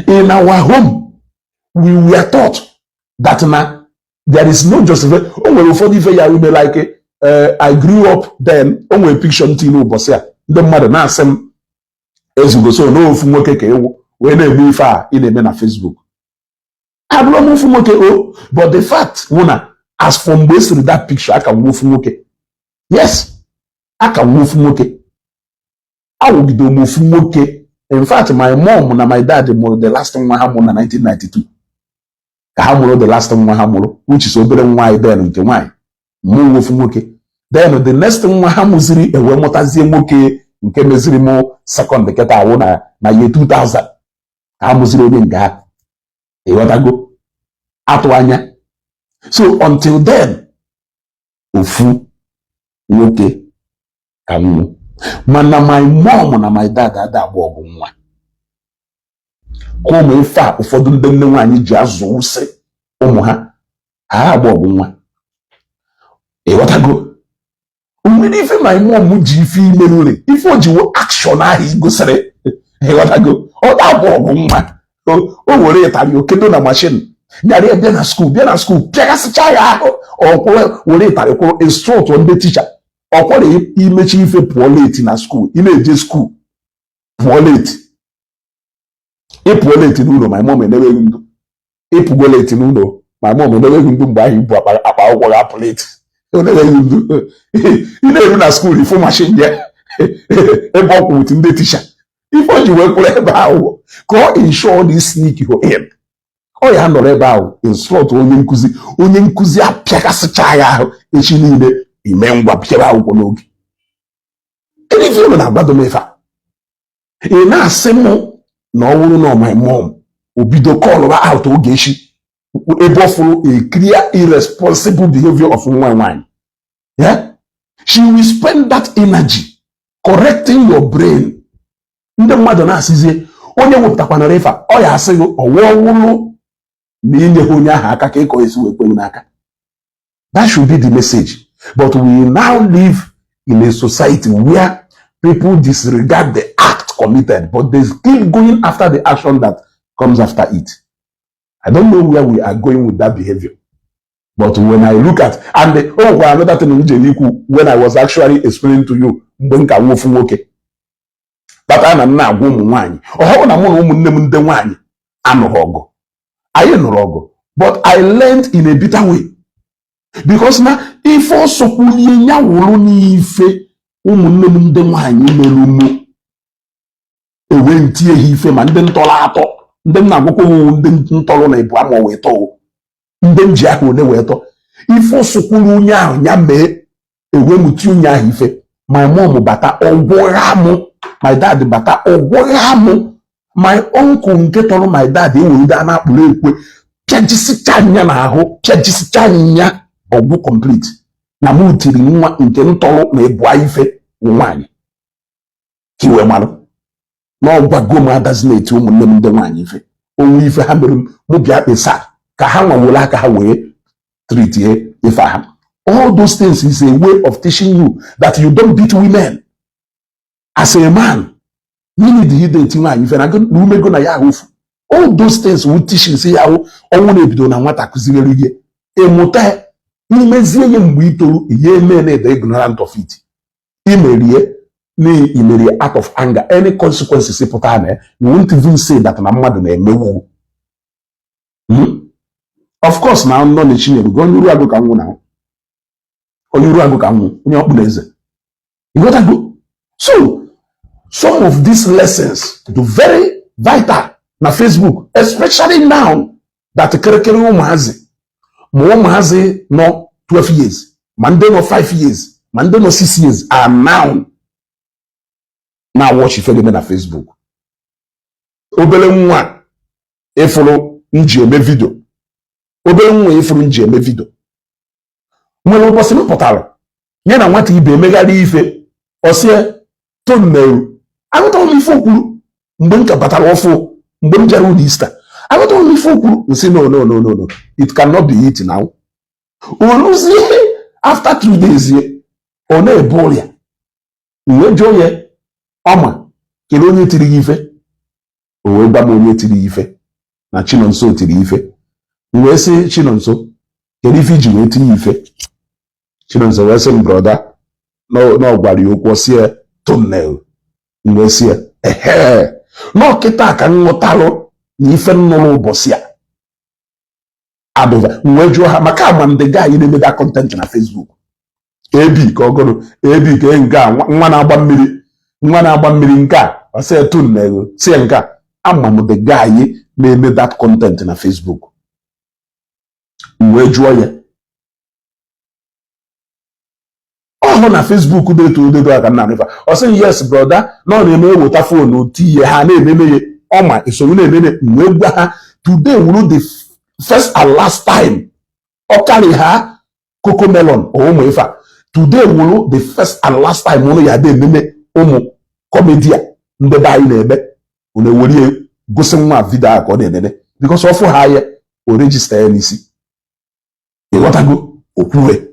In our home, we were taught that na there is no justification. O nwere ụfọdụ ife ya ume, like I grew up then, o nwere picture ntị n'ụbọchị a, ndị mmadụ na-asị m, ezugo so n'ofu nwoke ka ewu wee na-eme ife a ị na-eme na Facebook. Abụrụ m ofu nwoke o, but the fact wụ na as for mgbe esiri that picture, aka m ofu nwoke. Yes, aka m ofu nwoke, awụgide m ofu nwoke. In fact, my mom na my dad mụrụ the last nwa ha mụrụ na 1992 ka ha mụrụ the last nwa ha mụrụ, which is obere nwa anyị then, nke nwaanyị mụ ofu nwoke. Then the next nwa ha mụziri ewe mụtazie nwoke nke meziri mụ second kịta awụ na year 2000 ka ha mụziri onye nke ha, ịghọtago? Atụ anya. So until then, ofu nwoke ka nwụ. Mana my mom na my dad ada agba ọgụ nwa ka ụmụ ife a ụfọdụ ndị nne nwaanyị ji azụ ụsị ụmụ ha, ha agba ọgụ nwa, ịghọtago? Nwere ife my mom ji ife imerure, ife o jiwo action ahụ igosiri, ịghọtago? Ọ na-agba ọgụ nwa, o were ịtarị okedo na machine nyara ya bịa na school, bịa na school pịagasịcha ya ahụ. Ọkwụrụ were ịtarị kwụrụ instruct ndị teacher. Ọkwọrọ imechi ife, pụọ late na school. Ị na-eje school, pụọ late, ị pụọ late n'ụlọ, my mom eneweghị ndụ. Ịpụgo late n'ụlọ, my mom eneweghị ndụ. Mgbe ahụ ibu akpa akwụkwọ ga-apụ late, oneweghị ndụ. Ị na-eru na school, ifu machine ya ebe ọ kwụ with ndị teacher. Ife o ji wee kwụrụ ebe ahụ ka ọ ensure na sneak in. Ọ ya nọrọ ebe ahụ instruct onye nkụzi, onye nkụzi apịakasịcha ya ahụ. Echi niile ime ngwa pịara akwụkwọ n'oge. Kedu ife unu na-agwado m? Ife a ị na-asị mụ na ọ bụrụ na my mom obido call out Ogechi ebe ọ fụrụ a clear irresponsible behavior of nwa nwaanyị, yeah? She will spend that energy correcting your brain. Ndị mmadụ na-asịzie onye wepụtakwanara ife a, ọ ya asị gị ọwụọ wụrụ na inye ha onye ahụ aka ka ịkọ esi wee kwenwu n'aka. That should be the message, but we now live in a society where people disregard the act committed, but they keep going after the action that comes after it. I don't know where we are going with that behavior, but when I look at and the, oh, well, another thing m jere ikwu when I was actually explaining to you, mgbe m ka nwofu nwoke kpatara na m na-agwa ụmụ nwaanyị ọhụrụ na mụ na ụmụnne m ndị nwaanyị anụghị ọgụ, anyị nụrụ ọgụ, but I learned in a bitter way, because na ife ọsọkwulie ya wụrụ n'ife ụmụnne m ndị nwaanyị mere mụ ewe ntie ha ife, ma ndị ntọrọ atọ, ndị m na-agwakwa owu, ndị ntọrọ na ebu ama wee tọọ, ndị m ji aka one wee tọọ. Ife ọsọkwuru onye ahụ ya mee, ewe m tie onye ahụ ife. My mom bata, ọgwụgha mụ. My dad bata, ọgwụgha mụ. My uncle nke tọrọ my dad ewere a na-akpụrụ ekwe pịajisicha nya n'ahụ, pịajisicha nya ọgwụ complete na mụ tiri nwa nke ntọrọ na ịbụa ife nwaanyị ka iwe marụ na ọgwago m adazi na-eti ụmụnne m ndị nwaanyị ife onwe ife ha mere m. Mụ bịa kpesa ka ha nwawere aka ha wee treatie ife ha. All those things is a way of teaching you that you don't beat women as a man. Gịnị dị ide eti nwaanyị ife na umego na ya ahụfu? All those things wu teachings ya ahụ ọnwụ na-ebido na nwata kụziri gị ịmụta imezie ya. Mgbe ị toru ihe eme na ede ignorant of it, imerie na imerie out of anger, any consequences pụta na you won't even say that na mmadụ na-emewu. Of course na nọ na Chinyere onye uru agụ ka nwụ na onye uru agụ ka nwụ onye ọkpụ na eze. Ịghọtago? So some of these lessons do very vital na Facebook, especially now that kịrịkịrị ụmụazị, ma ụmụazị nọ 12 years, ma ndị nọ 5 years, ma ndị nọ 6 years are now na watch ife na Facebook. Obere nwa ịfụrụ nji eme video, obere nwa ịfụrụ nji eme video nwere ụbọchị m pụtara ya na nwata ibe emegharị ife, ọsịa tonneru. Aghọtara m ife okwuru mgbe m ka batara ọfụ, mgbe m jere ụlọ Easter. Aghọtara m ife okwuru, nsị, "No, no, no, no, no, it cannot be it now." Oluzie after 2 days ye, ọ na-ebu ọrịa wee jụọ ya ọma kedu onye tiri gị ife. O wee gwa m onye tiri ya ife, na Chinonso tiri ife. M wee sị, "Chinonso, kedu ife iji wee tinye ife?" Chinonso wee sị m, "Brother, na ọ gwara ya okwu ọsị tunnel." M wee sị ya, "Ehe, n'ọkịta ka m ghọtalụ na ife nnụrụ ụbọchị a adụva." M wee jụọ ha maka ama ndị guy na-emeda content na Facebook ab ka ọgụrụ ab ka nke a nwa na-agba mmiri, nwa na-agba mmiri nke a ọsị tunnel si nke a. Ama m the guy na-eme that content na Facebook. M wee jụọ ya ọ hụ na Facebook dị etu ododo aka nna nụfa. Ọ sị, "Yes, brother," na ọ na-eme eweta phone tinye ha na-ememe ya ọma esoro na-ememe. M wee gwa ha, "Today wuru the first and last time ọ karị ha Cocomelon ụmụ ife a. Today wuru the first and last time ụnụ ya dị ememe ụmụ comedy a ndị be anyị na-eme. Unu ewere gosi nwa video a ka ọ na-enene, because ọfụ ha ya o register ya n'isi." Ịghọtago okwuwe?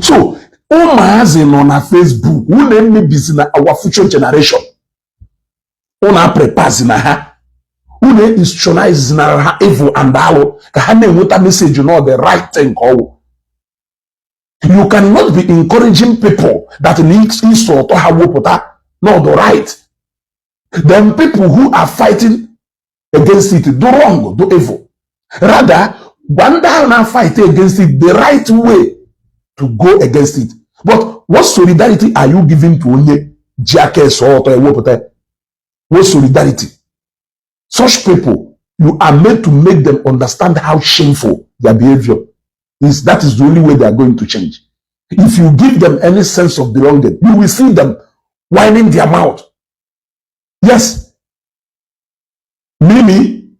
So ụmụazị nọ na Facebook, unu emebizi na our future generation. Unu aprepare na ha, unu institutionalize na ha evil and alụ ka ha na-enweta message na the right thing ka ọwụ. You cannot be encouraging people that iso ọtọ ha wepụta not the right, then people who are fighting against it do wrong, do evil. Rather, gwa ndị ahụ na fight against it the right way to go against it. But what solidarity are you giving to onye ji aka eso ọtọ ewepụta? What solidarity? Such people, you are made to make them understand how shameful their behavior is. That is the only way they are going to change. If you give them any sense of belonging, you will see them whining their mouth. Yes, Mimi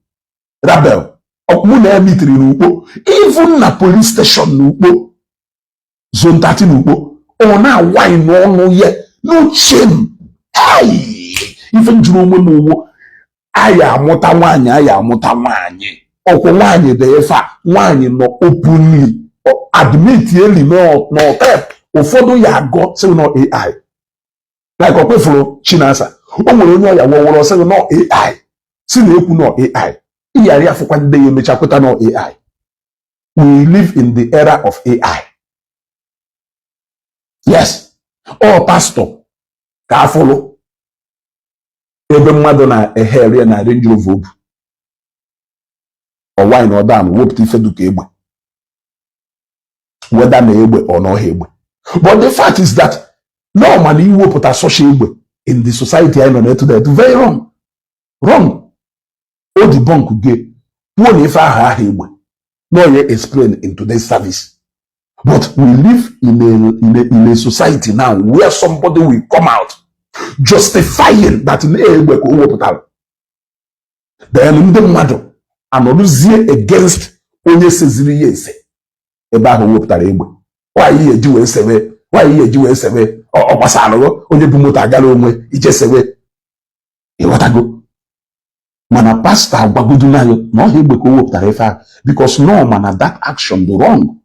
Rabel, mụ na ya mitiri n'Ukpo, even na police station n'Ukpo, Zone 13 n'Ukpo, ọ na-awine n'ọnụ ya, no shame. Ai, ife m jụrụ onwe m uwo, anyị amụta nwaanyị, anyị amụta nwaanyị, ọkwụ nwaanyị dị ife a, nwaanyị nọ openly admit eli n'ọtep. Ụfọdụ ya agọ sị nọ AI, like ọ kwefuru Chinasa, o nwere onye ọya wọwọrọ sị nọ AI, si na ekwu nọ AI, ịghara afụkwa ndị ya emecha kweta nọ AI. We live in the era of AI. Yes, ọ pastọ ka afụlụ ebe mmadụ na-ehere na Range Rover obu ọwanyị na ọdan wepụta ife duka egbe, weda na egbe ọ n'ọha egbe. But the fact is that no mana iwepụta such egbe in the society anyị nọ na today, very wrong, wrong. O debunk gị kwuo na ife ahụ aha egbe no ya explain in today's service. But we live in a society now where somebody will come out justifying that na egbe ka o wepụtara, then ndị mmadụ anọrụzie against onye seziri ya ese ebe ahụ o wepụtara egbe. Nwaanyị ya eji wee sebe, nwaanyị ya eji wee sebe, ọ gbasara onye bụ moto agara onwe ije sebe, ịghọtago? Mana pastọ agwagodu nayo na ọha egbe ka o wepụtara ife ahụ, because no mana that action dị wrong,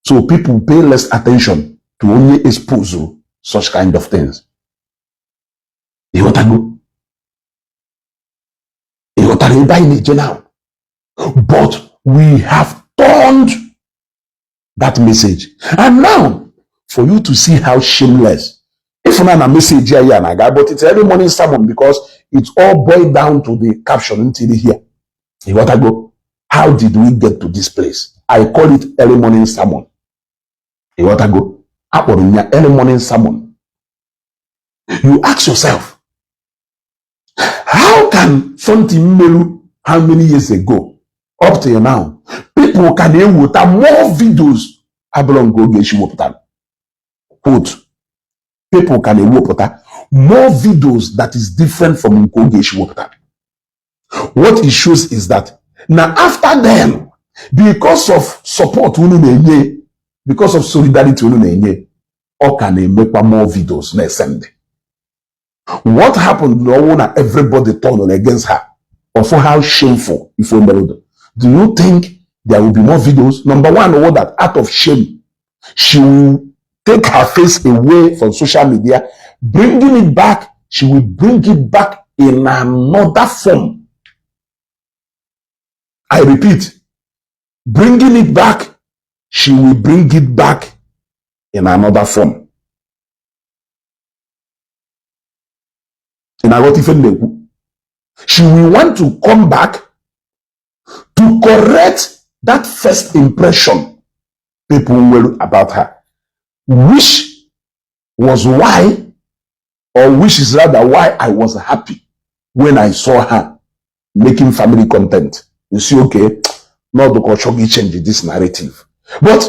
so people pay less attention to onye expose such kind of things. Ịghọtago? Ịghọtara ebe anyị na-eje now? But we have turned that message, and now for you to see how shameless ifuna na message ya na-aga. But it's early morning sermon because it all boiled down to the caption ntiri here. Ịghọtago? How did we get to this place? I call it early morning sermon. Ịghọtago? Akpọrọ m ya early morning sermon. You ask yourself, how can something melu how many years ago, up till now, people can eweta more videos abụrụ nke Ogechi wepụtara? Quote, people can ewepụta more videos that is different from nke Ogechi wepụtara. What it shows is that na after them, because of support unu na-enye, because of solidarity unu na-enye, ọ ka na-emekwa more videos na-esend. What happened na ọnwụ na everybody turned against her, or for how shameful ife o mere, do you think there will be more videos? Number one, know that out of shame, she will take her face away from social media. Bringing it back, she will bring it back in another form. I repeat, bringing it back, she will bring it back in another form. Ị na-aghọta ife m na-ekwu? She will want to come back to correct that first impression people nwere about her, which was why, or which is rather why I was happy when I saw her making family content. You see, okay, not the culture change this narrative. But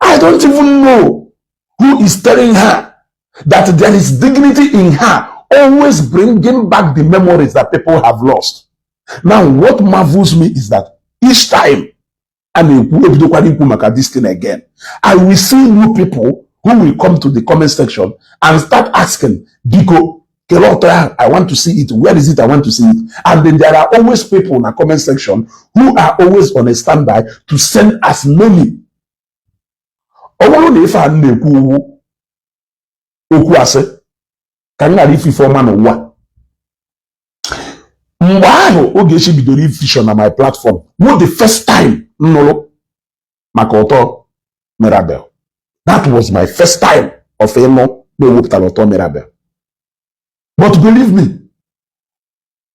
I don't even know who is telling her that there is dignity in her always bringing back the memories that people have lost. Now, what marvels me is that each time a na-ekwu ebidokwara ikwu maka this thing again, I will see new people who will come to the comment section and start asking, "Biko, kele ọtọ ahụ, I want to see it. Where is it? I want to see it." And then there are always people in the comment section who are always on a standby to send as many. Ọ bụrụ na ife a na-ekwu uwu okwu asị ka m ghara ife ife ọma n'ụwa mgbe ahụ Ogechi bidoro ifeature na my platform, wụ the first time m nụrụ maka ọtọ Mirabel. That was my first time of ịnụ na-ewepụtara ọtọ Mirabel. But believe me,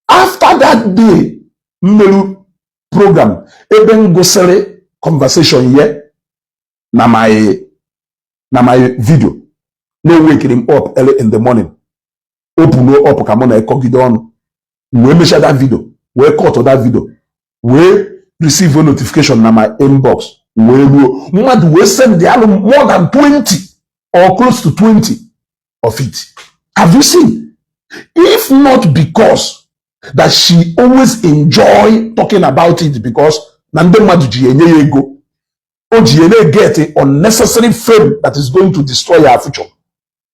after that day mmerụ program ebe m gụsịrị conversation ye na my video, na-ewekiri m up early in the morning, open up ka mụ na-ekọgide ọnụ, wee mechaa that video, wee cut that video, wee receive a notification na my inbox, wee ruo mmadụ wee send alụ more than 20 or close to 20 of it. Have you seen? If not because that she always enjoy talking about it, because na ndị mmadụ ji enye ya ego, o ji ya na-get unnecessary fame that is going to destroy her future.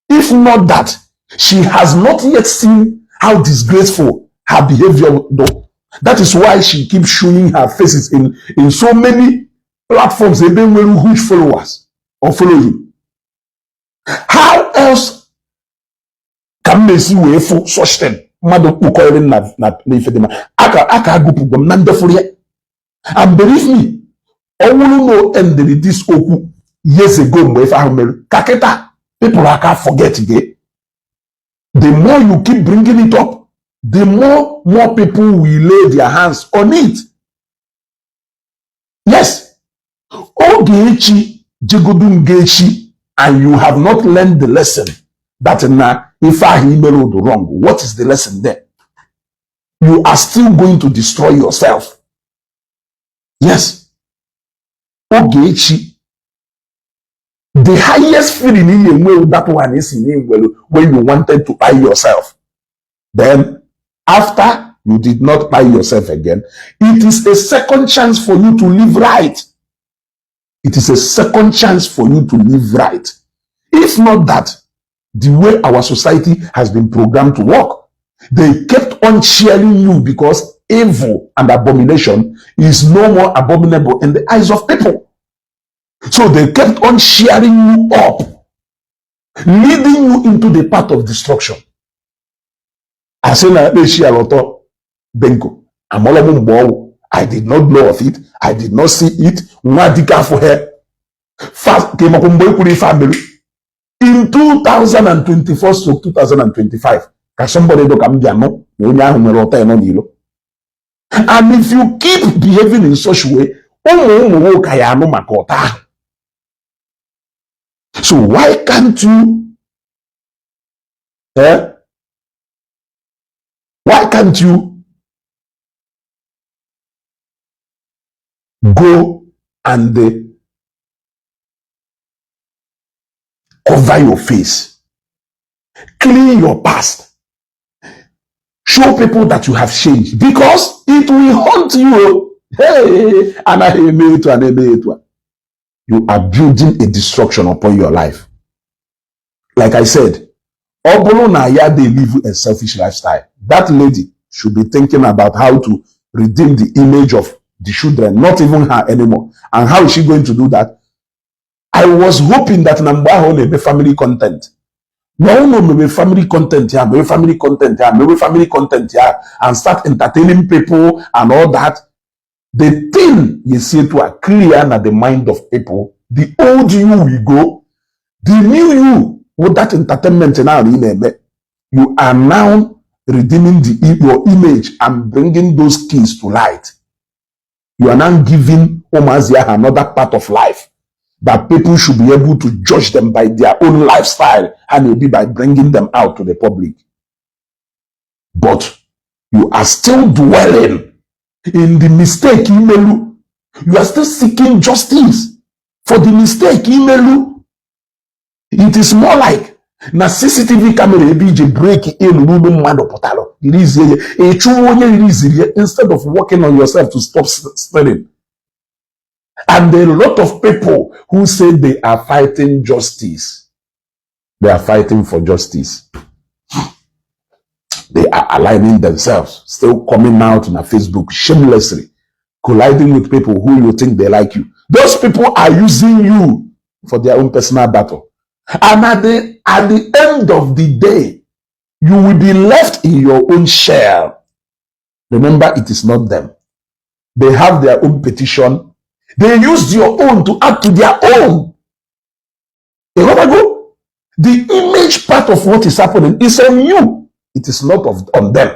If not that she has not yet seen how disgraceful her behavior though. That is why she keeps showing her faces in so many platforms ebe nwere huge followers or following. How else ka m na-esi wee fụ such thing mmadụ kpụkọrị na ife dị mma aka agụpụgo m na ndefụrụ ya? And believe me, ọ bụrụ na o ended this okwu years ago, mgbe ife ahụ mere ka kịta, people aka forget gị. The more you keep bringing it up, the more people will lay their hands on it. Yes, Ogechi jegodu nga echi, and you have not learned the lesson that na ife ahụ imere ụdụ wrong. What is the lesson there? You are still going to destroy yourself. Yes, Ogechi, the highest feeling ị ga-enwe, that one is na enwere when you wanted to buy yourself. Then after you did not buy yourself again, it is a second chance for you to live right. It is a second chance for you to live right. If not that, the way our society has been programmed to work, they kept on cheering you because evil and abomination is no more abominable in the eyes of people. So they kept on cheering you up, leading you into the path of destruction. Asị na echi alọtọ benko amụọla m mgbe ọwụ. I did not know of it. I did not see it. Nwa dike afọ ha ka ịmakwa mgbe e kwuru ife a mere in 2024 to 2025 ka somebody do ka m bịa nụ na onye ahụ nwere ọtọ nọ n'ilo. And if you keep behaving in such way, ụmụ ụmụ nwoke ya anụ maka ọtọ ahụ. So why can't you, eh? Why can't you go and cover your face, clean your past, show people that you have changed? Because it will haunt you. Hey, anaghị eme etu a na-eme etu a. You are building a destruction upon your life. Like I said, ọ bụrụ na ya dey live a selfish lifestyle, that lady should be thinking about how to redeem the image of the children, not even her anymore. And how is she going to do that? I was hoping that na mgbe ahụ ọ na-eme family content, na ọ mebe family content ya, mewe family content ya, mewe family content ya, and start entertaining people and all that, the thing you see to a clear na the mind of people, the old you will go, the new you with that entertainment now ị na-eme, you are now redeeming your image and bringing those keys to light. You are now giving ụmụazị ahụ another part of life that people should be able to judge them by their own lifestyle and maybe by bringing them out to the public. But you are still dwelling in the mistake imelu. You are still seeking justice for the mistake imelu. It is more like na CCTV camera ebe ije break in n'ụlọ mmadụ pụtara release ya, ịchụwa onye release ya, instead of working on yourself to stop stealing. And a lot of people who say they are fighting justice, they are fighting for justice. They are aligning themselves, still coming out on Facebook shamelessly, colliding with people who you think they like you. Those people are using you for their own personal battle. And at the end of the day, you will be left in your own shell. Remember, it is not them. They have their own petition. They use your own to add to their own. Ịghọtago? The image part of what is happening is on you, it is not on them.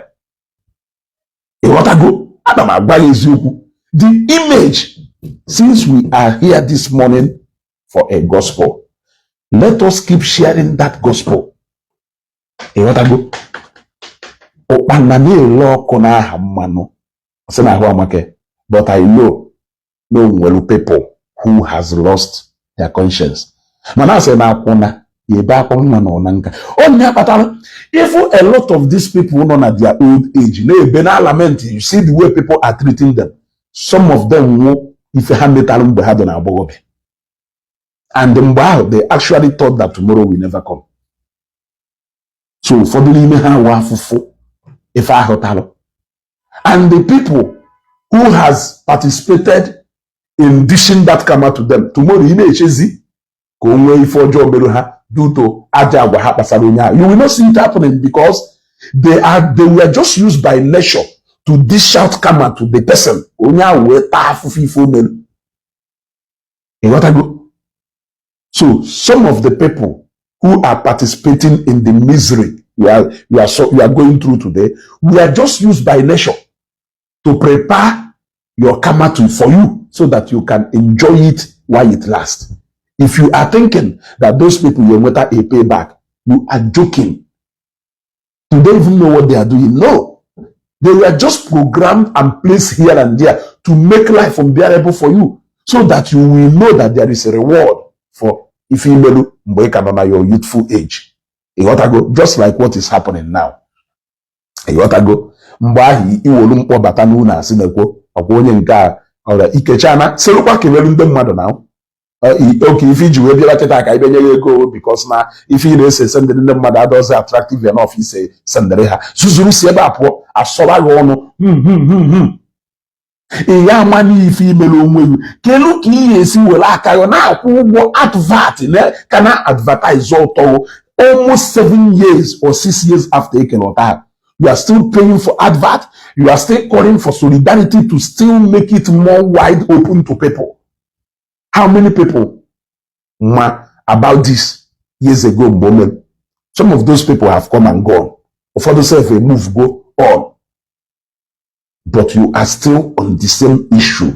Ịghọtago? Ana m agwa ya eziokwu. The image, since we are here this morning for a gospel, let us keep sharing that gospel. Ịghọtago? Ụkpana na-ele ọkụ n'aha mmanụ, sị na ahụ amake. But I know no nwere people who has lost their conscience, mana asị na akwụna ya ebe akwa nwa nọ na nka. Onye kpatara ifu a lot of these people nọ na their old age na-ebe na lament. You see the way people are treating them. Some of them nwụ ife ha metalụ mgbe ha dị na agbọghọbịa, and mgbe ahụ they actually thought that tomorrow will never come. So ụfọdụ n'ime ha wụ afụfụ ife ahụ talụ, and the people who has participated in dishing that karma to them tomorrow, ị na-echezi ka o nwee ife ọjọọ mere ha due to aja agwa ha kpasara onye ahụ, you will not see it happening because they were just used by nature to dish out karma to the person. Onye ahụ wee taa afụfụ ife o mere. Ịghọtago? So some of the people who are participating in the misery we are going through today, we are just used by nature to prepare your karma for you so that you can enjoy it while it lasts. If you are thinking that those people will nweta a payback, you are joking. Do they even know what they are doing? No. They were just programmed and placed here and there to make life unbearable for you so that you will know that there is a reward for ife imelu mgbe ị ka nọ na your youthful age. Ịghọtago? Just like what is happening now. Ịghọtago? Mgbe ahụ iwolu mkpọ bata n'ụlọ, asị na-ekwo ọkwa onye nke a ọrịa ikechana serukwa kelelu ndị mmadụ na oke ife iji wee bịara kịta ka ị bịa nye ya ego, because na ife ị na-ese sendịrị ndị mmadụ adọzi attractive enough ise sendịrị ha zuzuru si ebe a pụọ, asọba gị ọnụ. Ị ya ama n'ife imere onwe gị. Kelu ka ị ga-esi were aka gị na-akwụ ụgwọ advert ka na advertise ụtọ almost 7 years or 6 years after ekele ọta ha? You are still paying for advert. You are still calling for solidarity to still make it more wide open to people. How many people ma about this years ago mgbe o mere? Some of those people have come and gone. Ụfọdụ sef a move go on, but you are still on the same issue.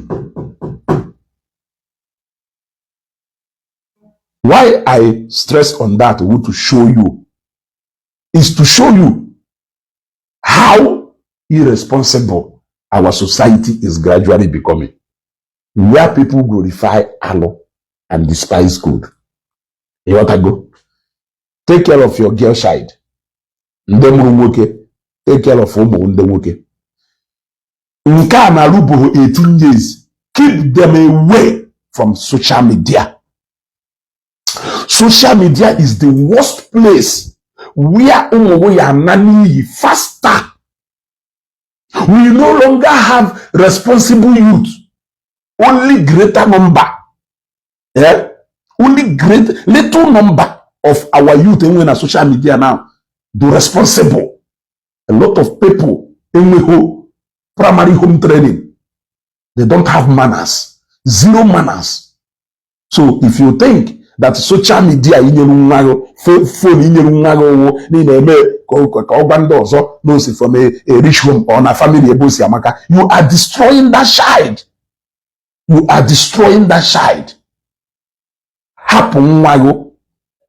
Why I stress on that want to show you is to show you how irresponsible our society is gradually becoming, where people glorify alụ and despise good. Ịghọtago? Take care of your girl child. Ndị mụrụ nwoke, take care of ụmụ ndị nwoke. Nke a na-arụbụghị 18 years, keep them away from social media. Social media is the worst place where ụmụ ya ana n'iyi faster. We no longer have responsible youth. Only greater number, yeah? Only great little number of our youth enwe na social media now do responsible. A lot of people enweghị primary home training. They don't have manners, zero manners. So if you think that social media inyere nwa gị phone, inyere nwa gị ụwụ na ị na-eme ka ọ gwa ndị ọzọ na o si from a rich home or na family ebe o si amaka, you are destroying that child. You are destroying that child. Hapụ nwa gị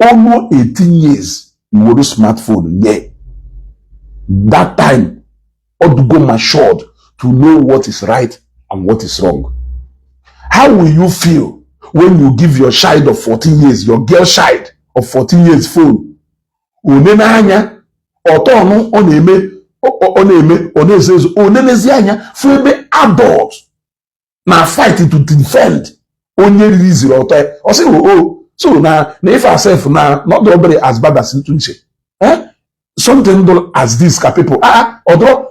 ọnụ 18 years, iwere smartphone nye. That time ọ dugo matured to know what is right and what is wrong. How will you feel when you give your child of 14 years, your girl child of 14 years phone, one n'anya ọtọ ọnụ ọ na-eme, ọ na-eme, ọ na-ezo ezo, onenezi anya fụ ebe adult na fight to defend onye riri ziri ọtọ ya? Ọ sị o so na ife asef na not obere as bad as ntụ nche, eh? Something do as this ka people ah ọdọ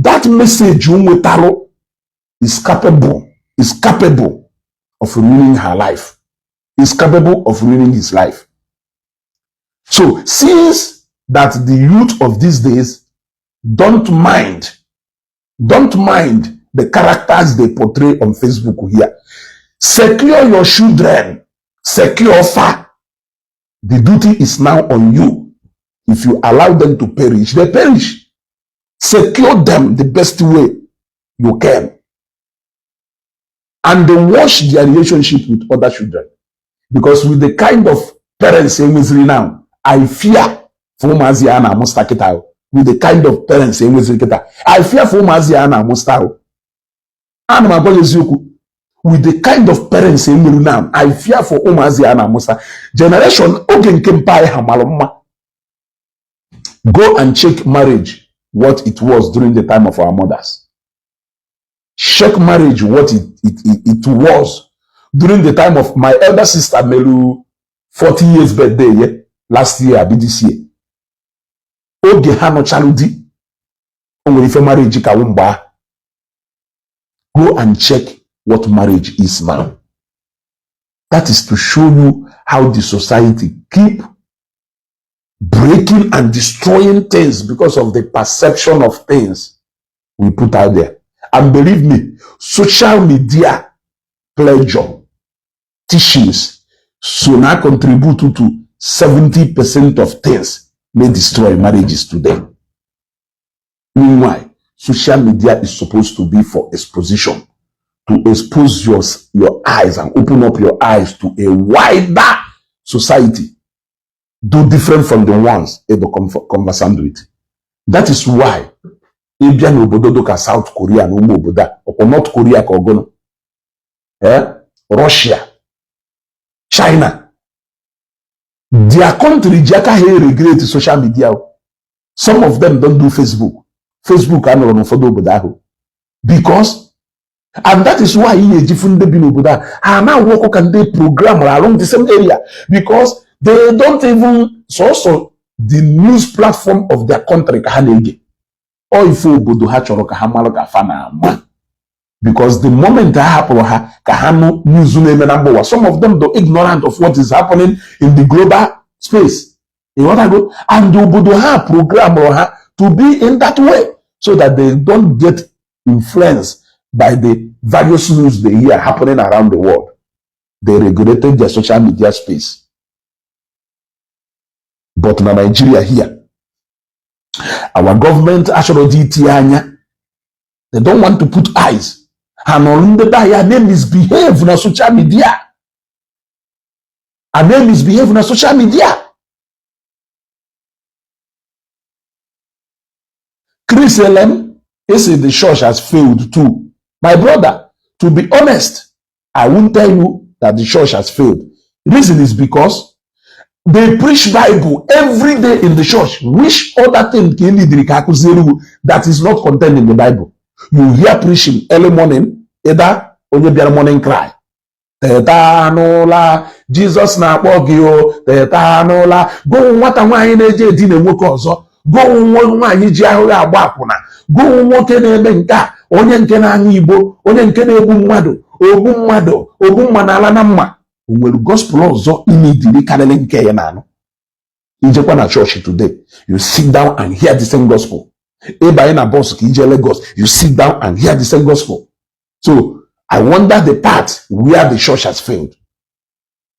that message o nwetarụ is capable of ruining her life, is capable of ruining his life. So since that the youth of these days don't mind the characters they portray on Facebook here, secure your children, secure fa. The duty is now on you. If you allow them to perish, they perish. Secure them the best way you can and they watch their relationship with other children, because with the kind of parents enweziri now, I fear for ụmụazị a na-amụsta kịta o. With the kind of parents enweziri kịta, I fear for ụmụazị a na-amụsta o. Ana m agwa gị eziokwu, with the kind of parents enwere now, I fear for ụmụazị a na-amụsta. Generation oge nke mpa anyị ha mara mma. Go and check marriage, what it was during the time of our mothers. Check marriage, what it was during the time of my elder sister. Melu 40 years birthday, yeah? Last year abi this year. Oge ha nụchalụ di, o nwere ife marriage ka wụ mgbe ahụ. Go and check what marriage is now. That is to show you how the society keep breaking and destroying things because of the perception of things we put out there. And believe me, social media pleasure teachings so now contribute to 70% of things may destroy marriages today. Meanwhile, social media is supposed to be for exposition, to expose your eyes and open up your eyes to a wider society, do different from the ones able conversant with. That is why ị bịa n'obodo dịka South Korea na ụmụ obodo a, ọkwa North Korea ka ọgụnụ, Russia, China, their country ji aka ha regulate social media. Some of them don't do Facebook. Facebook anọrọ n'ụfọdụ obodo ahụ because, and that is why ị na-ejifu ndị bi n'obodo a, ha na-awụ ọkụ ka ndị program along the same area, because they don't even, sọsọ the news platform of their country ka ha na-ege. Ọ ife obodo ha chọrọ ka ha mara ka fa na-ama, because the moment ha hapụrụ ha ka ha nụ news na-eme na mba ụwa, some of them do ignorant of what is happening in the global space. Ịghọtago? And obodo ha programụrụ ha to be in that way so that they don't get influenced by the various news they hear happening around the world. They regulated their social media space. But na Nigeria here, our government achọrọ dị itinye anya. They don't want to put eyes. Ha nọrọ ndị be ya na misbehave na social media, a na misbehave na social media. Chris Elem is the church has failed too. My brother, to be honest, I won't tell you that the church has failed. Reason is because they preach Bible every day in the church. Which other thing ka need ka akụziere wu that is not contained in the Bible? You hear preaching early morning, either onye bịara morning cry. Teta n'ụla, Jizọs na-akpọ gị o, teta n'ụla. Gụwụ nwata nwaanyị na-eje edina nwoke ọzọ, gụwụ nwa nwaanyị ji ahụghị agba akwụna, gụwụ nwoke na-eme nke a, onye nke na-aṅụ igbo, onye nke na-egbu mmadụ, ogbu mmadụ, ogbu mma n'ala na mma. O nwere gospel ọzọ imidiri karịrị nke ya na-anụ? Ijekwa na chọọchị today, you sit down and hear the same gospel. Ịbanye na bus ka ije Lagos, you sit down and hear the same gospel. So I wonder the part where the church has failed.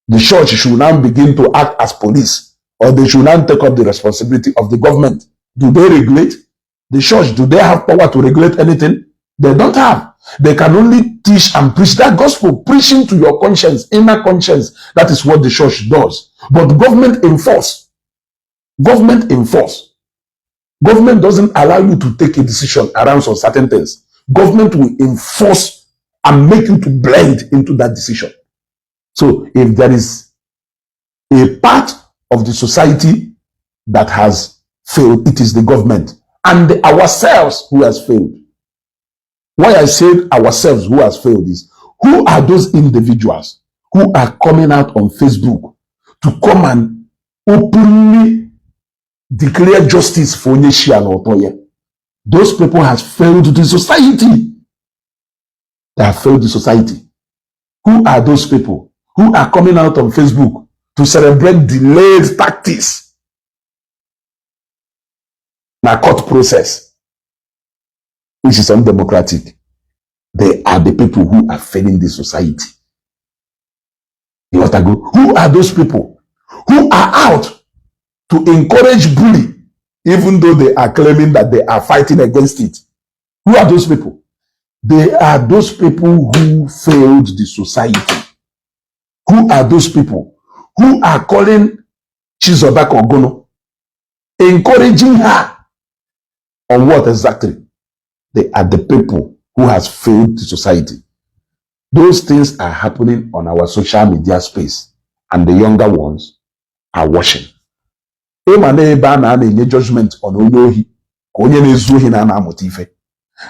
The church should now begin to act as police, or they should now take up the responsibility of the government. Do they regulate the church? Do they have power to regulate anything? They don't have. They can only teach and preach that gospel, preaching to your conscience, inner conscience. That is what the church does. But government enforce. Government enforce. Government doesn't allow you to take a decision around some certain things. Government will enforce and make you to blend into that decision. So if there is a part of the society that has failed, it is the government and ourselves who has failed. Why I said ourselves who has failed is, who are those individuals who are coming out on Facebook to come and openly declare justice for onye shi ala ọtọ ya? Those people has failed the society. They have failed the society. Who are those people who are coming out on Facebook to celebrate delayed tactics na court process, which is undemocratic? They are the people who are failing the society. You want to go? Who are those people Who are out to encourage bully, even though they are claiming that they are fighting against it? Who are those people? They are those people who failed the society. Who are those people who are calling Chizoba Kogono, encouraging her on what exactly? They are the people who has failed the society. Those things are happening on our social media space, and the younger ones are watching. Ịma na ebe a na-enye judgment on onye ohi ka onye na-ezu ohi na na-amụta ife.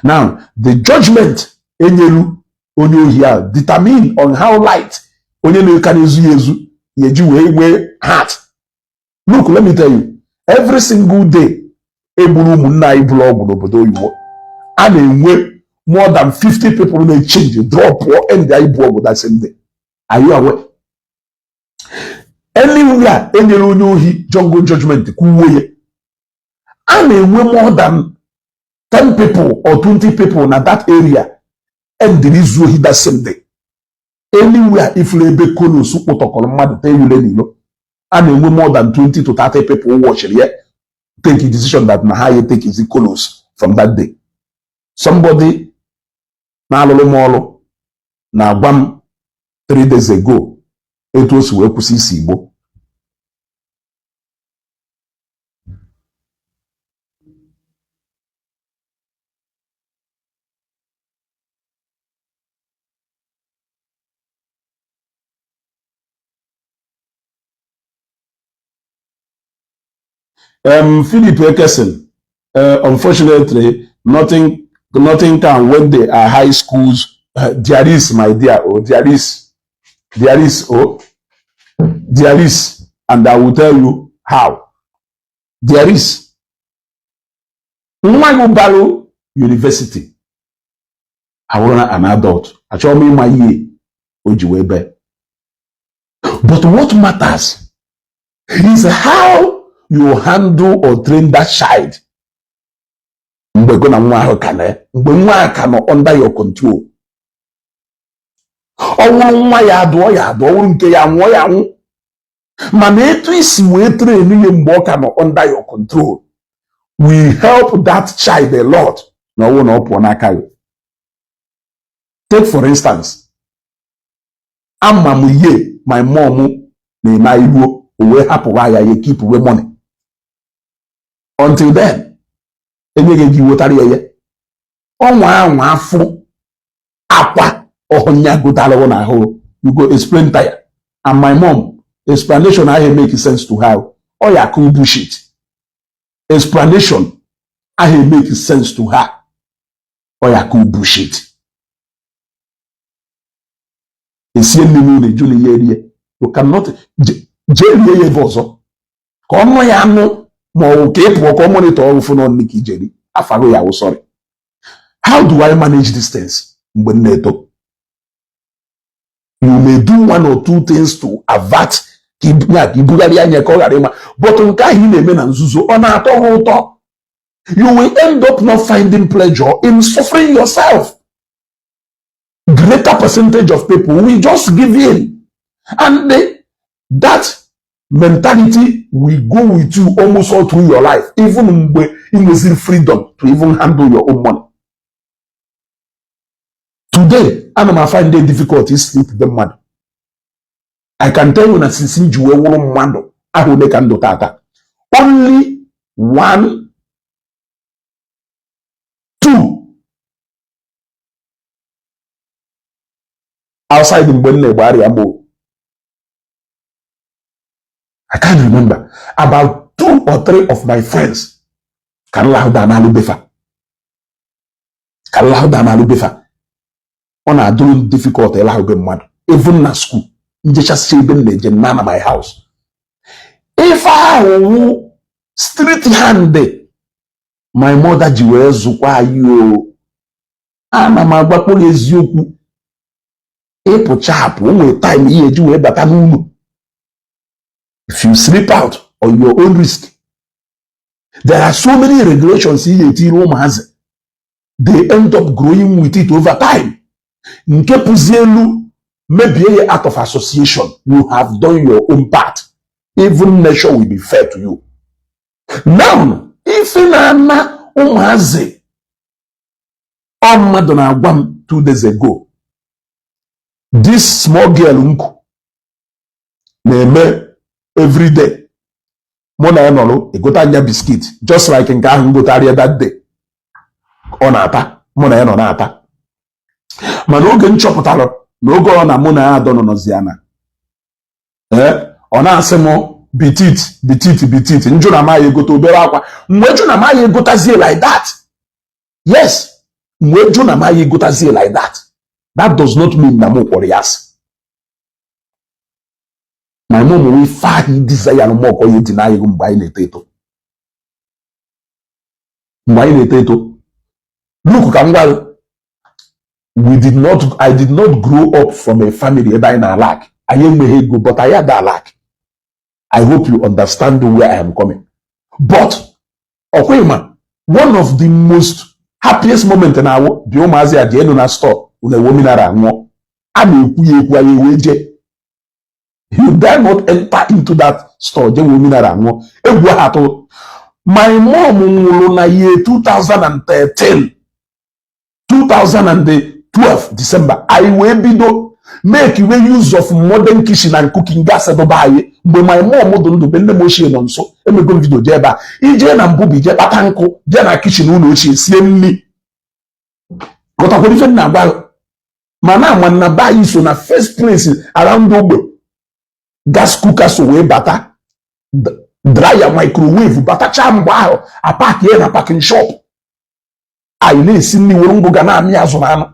Now, the judgment enyelu onye ohi ahụ determine on how light onye na-eka na-ezu ya ezu ya eji wee nwee heart. Look, let me tell you, every single day egburu ụmụnne anyị bụrụ ọgwụ n'obodo oyibo, a na-enwe more than 50 people na-echange drop end anyị bụ ọgwụ that same day. Are you aware? Anywhere enyere onye ohi jungle judgment kwuo ya, a na-enwe more than 10 people or 20 people na that area endiri izu ohi that same day. Anywhere ifuru ebe kolos kpụtọkọrọ mmadụ tee ule n'ilo, a na-enwe more than 20 to 30 people watchiri ya take a decision that na ha ya take izi kolos from that day. Somebody na-alụrụ m ọrụ na-agwa m 3 days ago etu o si wee kwụsị isi Igbo. Philip Ekeson, unfortunately, nothing can when they are high schools. There is, my dear, oh, there is, oh, there is, and I will tell you how. There is. Nwa gị barụ university, awụrụ an adult, achọrọ m ịma ihe o ji wee bee. But what matters is how you handle or train that child. Mgbe gị na nwa ahụ ka na mgbe nwa ahụ ka nọ under your control. Ọ wụrụ nwa ya adụọ ya adụọ, ọ wụrụ nke ya nwụọ ya nwụ. Mana etu isi wee train ya mgbe ọ ka nọ under your control will help that child a lot na ọwụ na ọ pụọ n'aka gị. Take for instance, ama m ihe my mom na-eme iruo o wee hapụwa ya ya keep we money. Until then, enyeghị gị wetara ya ya. Ọnwa anwa afụ akwa ọhụnya gotalụ n'ahụ, you go explain tire. And my mom, explanation ahụ make sense to her. Ọ ya akụ bullshit. Explanation ahụ make sense to her. Ọ ya akụ bullshit. Esie nri n'ụlọ eju na ihe erie. You cannot jee rie ya ebe ọzọ. Ka ọ nụ ya anụ ma ọ bụ ka ị pụọ ka ọ monitor ọrụ fụ n'ọnụ ka ijeri afago ya wụ sorry. How do I manage these things mgbe m na-eto? You may do one or two things to avert ka ibugharị anya ka ọ ghara ịma, but nke ahụ ị na-eme na nzuzo ọ na-atọ gị ụtọ. You will end up not finding pleasure in suffering yourself. Greater percentage of people will just give in, and that mentality will go with you almost all through your life, even mgbe ị nweziri freedom to even handle your own money. Today, ana m find it difficult to sleep be mmadụ. I can tell you na since m ji wee wụrụ mmadụ ahụ ole ka ndụ tata, only 1, 2 outside mgbe m na-egbe arịa m. I can't remember. About 2 or 3 of my friends ka m lahụ daa n'alụ befa. Ka m lahụ daa n'alụ befa. Ọ na-adụrụ m difficult ịlahụ be mmadụ. Even na school, njechasịcha ebe m na-eje na na my house. Ife ahụ wụ street hand my mother ji wee zụkwa anyị o. Ana m agbakpọ gị eziokwu. Ịpụcha apụ, o nwere time ihe eji wee bata n'ụlọ. If you sleep out on your own risk, there are so many regulations ihe etiri ụmụazị. They end up growing with it over time. Nke pụzi elu mebie ya out of association, you have done your own part. Even nature will be fair to you. Now, ife na-ana ụmụazị, ọ mmadụ na-agwa m 2 days ago, this small girl nku na-eme everyday, mụ na ya nọrọ, egote anya biscuit, just like nke ahụ ngotarịa that day, ọ na-ata, mụ na ya nọ na-ata. Mana oge m chọpụtara na oge ọ na mụ na ya adọ nọzi ya na ee, ọ na-asị m bitit bitit bitit, njụ na amaghị egote obere akwa. Mgbe jụ na amaghị egotazie like that, yes, mgbe jụ na amaghị egotazie like that, that does not mean na mụ kpọrọ ya asị. My mom wee ife ahụ desire mụ ọkọ ya eji na mgbe anyị na-eto eto, mgbe anyị na-eto eto. Look, ka m gwa gị, we did not I did not grow up from a family ebe anyị na-alack. Anyị enweghị ego, but anyị ada alack. I hope you understand where I am coming. But ọkwa ma one of the most happiest moment na-awụ bi ụmụazị a jee nụ na store, unu ewo mineral ṅụọ. A na-ekwu ya ekwu, anyị wee jee. You dare not enter into that store jee wee mineral ṅụọ. Egwu ha atụ. My mom nwụrụ na year 2013, 2012 December. Anyị wee bido make we use of modern kitchen and cooking gas dobe anyị. Mgbe my mom dị ndụ, be nne m ochie nọ nso, emego m video jee ebe a, ijee na mbụ bụ ije kpata nkụ, jee na kitchen ụlọ ochie sie nri. Ghọtakwara ife m na-agwa? Ma na ama na be anyị so na first place around ogbe gas cooker so wee bata, dryer, microwave batacha. Mgbe ahụ apaki ya na packing shop, anyị na-esi nri, were ngụga na-amị azụ na anụ.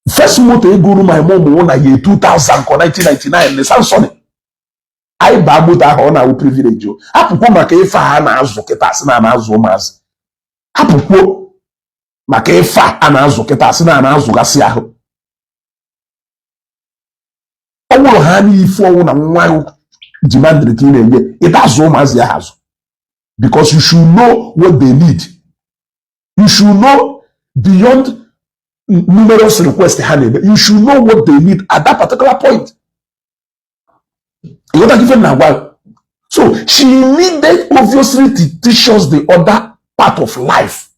First moto egoro my mom wụ na year 2000 ka 1999, Nissan Sunny. Anyị baa moto ahụ, ọ na-awụ privilege o. Hapụkwuo maka ife a na-azụ kịta, sị na a na-azụ ụmụazị. Hapụkwuo maka ife a na-azụ kịta, sị na a na-azụgasị ahụ. Ọ bụrụ ha n'ife ọnwụ na nwa ahụ demandịrị ka ị na-enye, ịda azụ ụmụazị ya azụ, because you should know what they need. You should know beyond numerous requests ha na-eme. You should know what they need at that particular point. Ịghọta ife na-agwa? So she needed obviously to teach us the other part of life.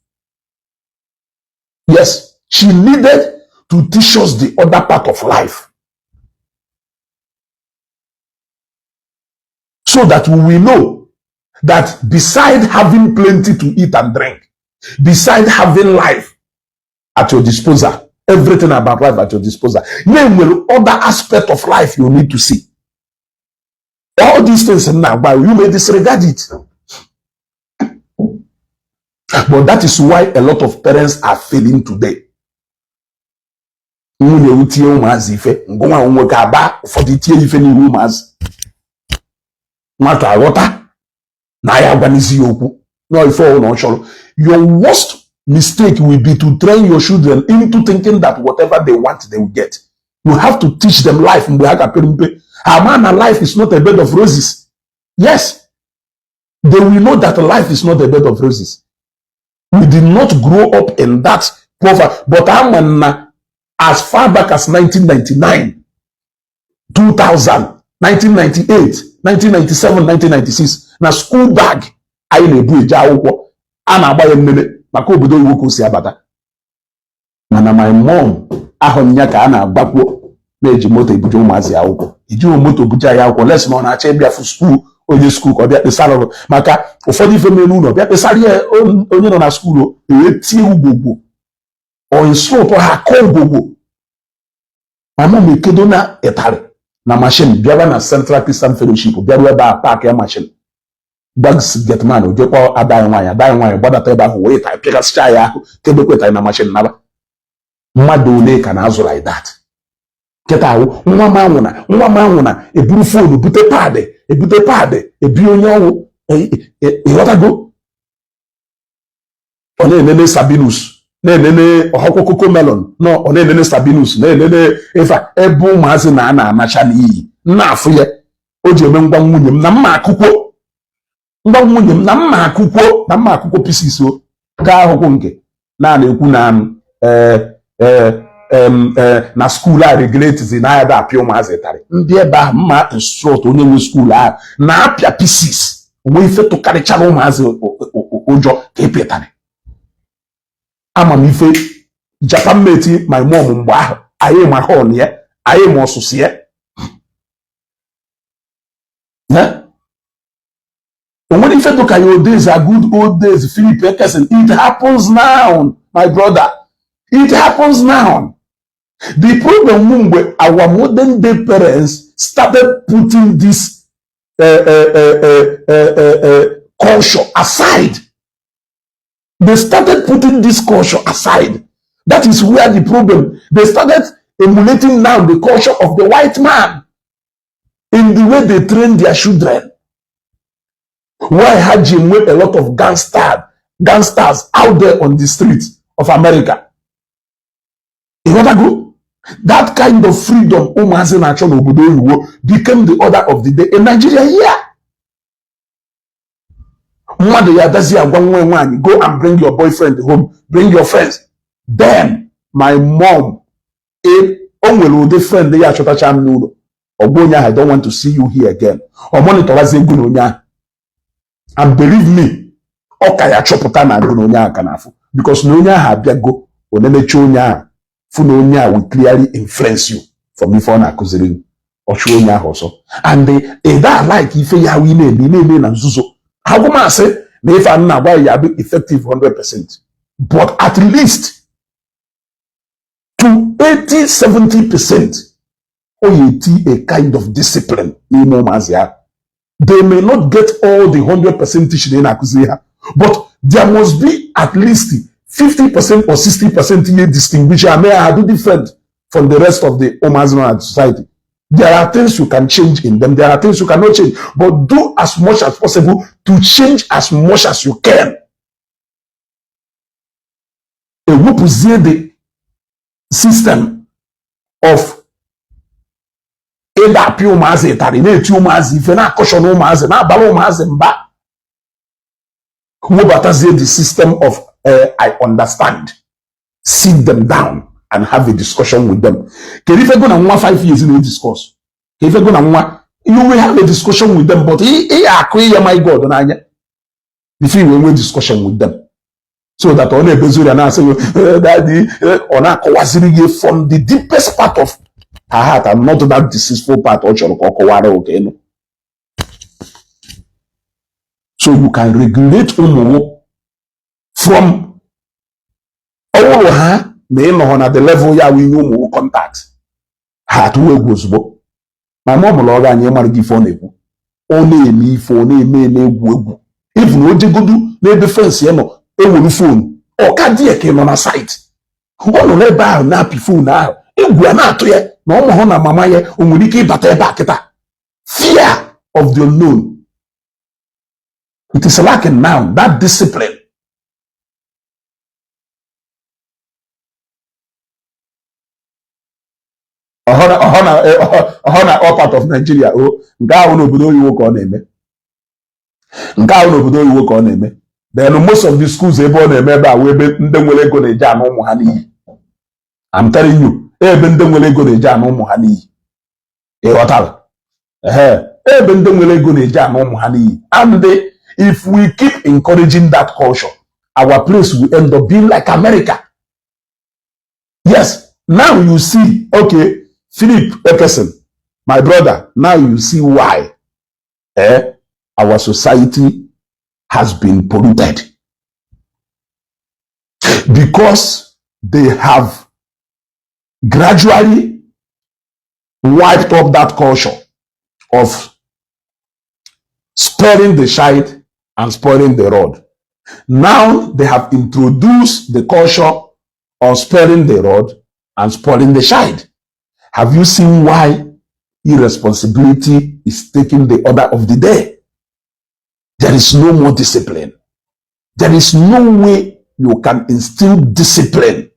Yes, she needed to teach us the other part of life so that we will know that beside having plenty to eat and drink, beside having life at your disposal, everything about life at your disposal, then will other aspect of life you need to see. All these things now, you may disregard it. But that is why a lot of parents are failing today. Nwunye tie ụmụazị ife, ngụnwa nwoke aba ụfọdụ tie ife n'ihu ụmụazị. Nwata aghọta na ya agwanizi ya okwu na ife ọwụ na ọ chọrọ. Your worst mistake will be to train your children into thinking that whatever they want, they will get. You have to teach them life mgbe ha ka pere mpe. Ha ma na life is not a bed of roses. Yes, they will know that life is not a bed of roses. We did not grow up in that poverty, but ama na as far back as 1999, 2000, 1998, 1997, 1996, na school bag anyị na-ebu eje akwụkwọ, a na-agba ya mmemme maka obodo oyibo ka o si abata. Mana my mom ahụ ya ka a na-agbakwuo na-eji moto ebuje ụmụazị akwụkwọ, ejighị moto buje ya akwụkwọ les ma ọ na-achọ ịbịa fụ school, onye school ka ọ bịa kpesara ọrụ maka ụfọdụ ife mere n'ụlọ, bịa kpesara ya onye nọ na school, ewee tie ugwogwo ọ insult ha, kọọ ugwogwo. My mom ekedo na ịtarị na machine bịara na Central Christian Fellowship, bịaruo ebe a, park ya machine, gbags gateman, ojekwa ada anyị nwaanyị, ada anyị nwaanyị gbadata ebe ahụ, wee ịtarị pịagasịcha ya ahụ, kedokwa ịtarị na machine naba. Mmadụ ole ka na-azụ like that kịta ahụ? Nwa m anwụna, nwa m anwụna, eburu phone bute pad, ebute pad ebi onye ọnwụ. Ịghọtago? Ọ na-enene Sabinus, na-enene ọhọkwọ Cocomelon nọ, ọ na-enene Sabinus, na-enene ife a, ebe ụmụazị na ana anacha n'iyi. Nna afụ ya o ji eme ngwa nwunye m na mma akụkwo, ngwa nwunye m na mma akụkwo, na mma akụkwo pieces o gaa ahụkwụ nke na na-ekwu na ee ee Na school a regulate na ya apịa ụmụazị ịtarị. Ndị ebe ahụ mma instruct onye nwe school ahụ na-apịa pieces onwe ife tụkarịchara ụmụazị ụjọ ka ịpịa ịtarị. Ama m ife Japan mate my mom mgbe ahụ, anyị ma họn ya, anyị ma ọsụsụ ya. O nwere ife dụka your days are good old days. Philip Ekeson, it happens now, my brother, it happens now. The problem mgbe our modern day parents started putting this culture aside, they started putting this culture aside, that is where the problem. They started emulating now the culture of the white man in the way they train their children. Why ha ji nwe a lot of gangsters out there on the streets of America? Ịghọtago? That kind of freedom ụmụazị na-achọ n'obodo oyibo became the order of the day in Nigeria here. Mmadụ ya adazi agwa nwa nwaanyị, "Go and bring your boyfriend home, bring your friends." Then my mom, o nwere ụdị friend ya achọtacha m n'ụlọ, ọgba onye ahụ, "I don't want to see you here again." Ọ monitorwazi ego na onye ahụ, and believe me, ọ ka ya chọpụta na agụ na onye ahụ ka na-afụ, because na onye ahụ abịago onenecha onye ahụ fụ na onye a will clearly influence you from ife ọ na-akụziri gị, ọchụ onye ahụ ọsọ. And ị da like ife ya ahụ ị na-eme na nzuzo. Agwụmasị na ife a na-agwa ya bụ effective 100%, but at least to 80 70% o ya eti a kind of discipline n'ime ụmụazị ahụ. They may not get all the 100% teaching ị na-akụziri ha, but there must be at least 50% or 60% ihe distinguish ha, mee ha do different from the rest of the ụmụazị nọ na society. There are things you can change in them, there are things you cannot change, but do as much as possible to change as much as you can. Ewepụzie the system of ịda apịa ụmụazị ịtarị, na-eti ụmụazị ife, na-akọshọn ụmụazị, na-abara ụmụazị mba. Webatazie the system of I understand, sit them down and have a discussion with them. Kedu ife go na nwa 5 years na-discuss? Ka ife go na nwa, you will have a discussion with them, but ị akụ ihe, my God, n'anya before you nwee discussion with them, so that ọ na-ebezori ya na-asị gị, "Daddy," ọ na-akọwaziri gị from the deepest part of her heart and not that deceitful part ọ chọrọ ka ọ kọwara oke ịnụ, so you can regulate ụmụ from ọwụrụ ha na ịnọ na the level ya wụ inye ụmụ contact ha atụwa egwu ozugbo. Ma ma ọ bụla ọ ga anyị mara gị ife ọ na-ekwu, ọ na-eme ife ọ na-eme eme egwu egwu. Even o jegodu n'ebe fence ya nọ ewelu phone, ọ ka dị ya ka ị nọ na site. Ọ nọ n'ebe ahụ na-apị phone ahụ, egwu a na-atụ ya na ọ mahụ na mama ya o nwere ike ịbata ebe a kịta. Fear of the unknown, it is lacking now, that discipline. Ọhọ na all part of Nigeria o nke ahụ n'obodo oyibo ka ọ na-eme, nke ahụ n'obodo oyibo ka ọ na-eme. Then most of the schools ebe ọ na-eme ebe a wee ebe ndị nwere ego na-eje anụ ụmụ ha n'iyi. I'm telling you, ebe ndị nwere ego na-eje anụ ụmụ ha n'iyi. Ị ghọtara? Ehe, ebe ndị nwere ego na-eje anụ ụmụ ha n'iyi. And if we keep encouraging that culture, our place will end up being like America. Yes, now you see. Okay, Philip Ekeson, my brother, now you see why our society has been polluted, because they have gradually wiped up that culture of sparing the child and spoiling the rod. Now they have introduced the culture of sparing the rod and spoiling the child. Have you seen why irresponsibility is taking the order of the day? There is no more discipline. There is no way you can instill discipline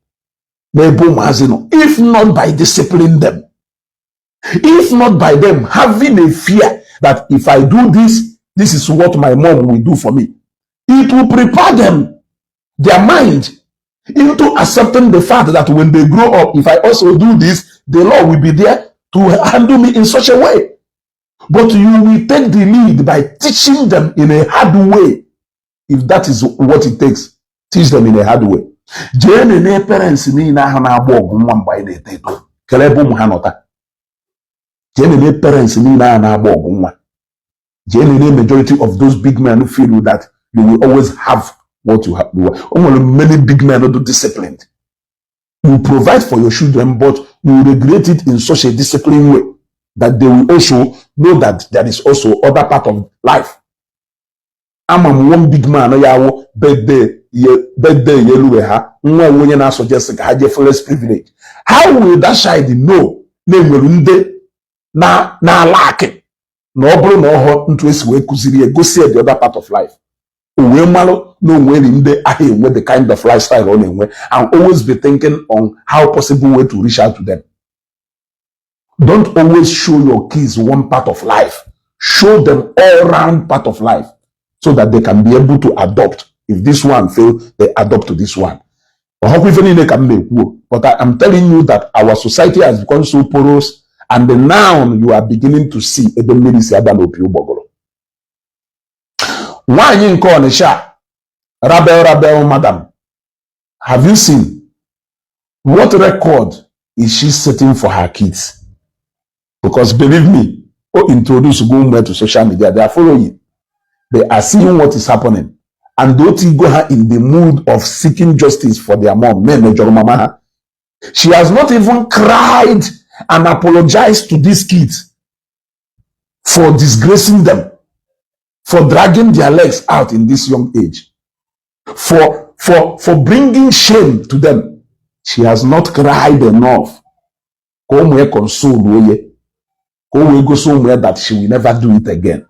n'ebe ụmụazị nọ if not by disciplining them, if not by them having a fear that if I do this, this is what my mom will do for me. It will prepare them, their mind. Into accepting the fact that when they grow up, if I also do this, the law will be there to handle me in such a way. But you will take the lead by teaching them in a hard way. If that is what it takes, teach them in a hard way. Jee nene parents niile ahụ na-agba ọgụ nwa mgbe anyị na-eto eto, kele ebe ụmụ ha nọta. Jee nene parents niile ahụ na-agba ọgụ nwa. Jee nene majority of those big men who feel that you will always have what you have. O nwere many big men who do disciplined. You provide for your children, but you regulate it in such a disciplined way that they will also know that there is also other part of life. Ama m one big man ya wụ birthday ye, birthday ya eluwe ha, nwa onwe onye na-suggest ka ha jee first privilege. How will that child know na enwere ndị na na-ala akị na ọ bụrụ na ọ hụ ntu esi wee kụziri ya, gosi ya the other part of life, o wee malụ na o nwere ndị ahụ enwe the kind of lifestyle ọ na-enwe and always be thinking on how possible way to reach out to them? Don't always show your kids one part of life. Show them all round part of life so that they can be able to adopt. If this one fail, they adopt to this one. Ọhọkwa ife niile ka m na-ekwu, but I am telling you that our society has become so porous, and now you are beginning to see ebe mmiri si aba n'opi ụgbọgụrụ. Nwaanyị nke Ọnịsha, Rabel Rabel madam, have you seen what record is she setting for her kids? Because believe me, o introduce go ụmụ to social media. They are following, they are seeing what is happening, and don't go her in the mood of seeking justice for their mom. Na-emejọrọ mama ha. She has not even cried and apologized to these kids for disgracing them, for dragging their legs out in this young age, for bringing shame to them. She has not cried enough ka ụmụ ya console onye ka o wee gosi ụmụ ya that she will never do it again,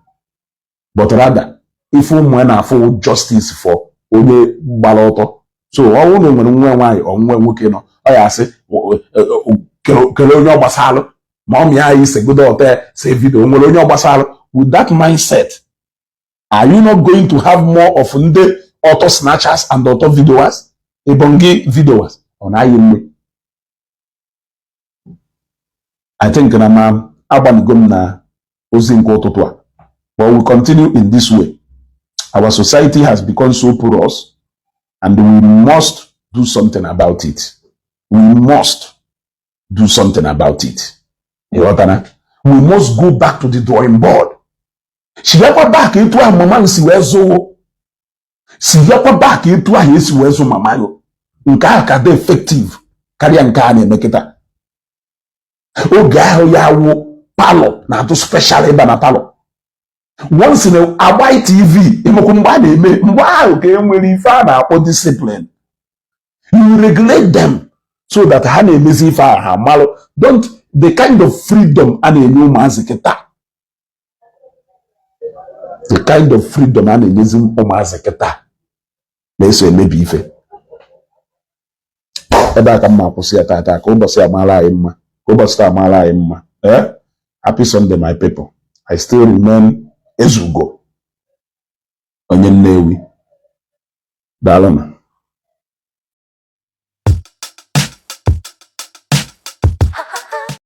but rather ife ụmụ ya na-afụ justice for onye gbara ọtọ. So ọ bụrụ na o nwere nwa nwaanyị ọ nwa nwoke nọ, ọ ya asị kele onye ọ gbasalụ ma ọ mịa anyị segodo ọtọ se video nwere onye ọ gbasalụ. With that mindset, are you not going to have more of ndị auto snatchers and auto videoers, ebongi videoers? Ọ na-ayị nne. I think na ma agbanigo m na ozi nke ụtụtụ a, but we continue in this way. Our society has become so porous and we must do something about it. We must do something about it. Ịghọtara? We must go back to the drawing board. Chigakwa back etu ahụ mama m si wee zụwo, sigakwa back etu ahụ esi wee zụ mama yo. Nke ahụ ka dị effective karịa nke a na-eme kịta. Oge ahụ ya wụ parlour na-atụ special ịba na parlour once in a agba TV. Ịmakwa mgbe a na-eme mgbe ahụ ka e nwere ife a na-akpọ discipline. You regulate them so that ha na-emezi ife ahụ, ha malụ. Don't the kind of freedom a na-enye ụmụazị kịta, the kind of freedom a na-enyezi ụmụazị kịta na-eso emebi ife. Ebe a ka mma akwụsị ya tata. Ka ụbọchị amaala anyị mma, ka ụbọchị taa amaala anyị mma. Eh, happy Sunday, my people. I still remain Ezugo, onye Nnewi. Daalụnụ.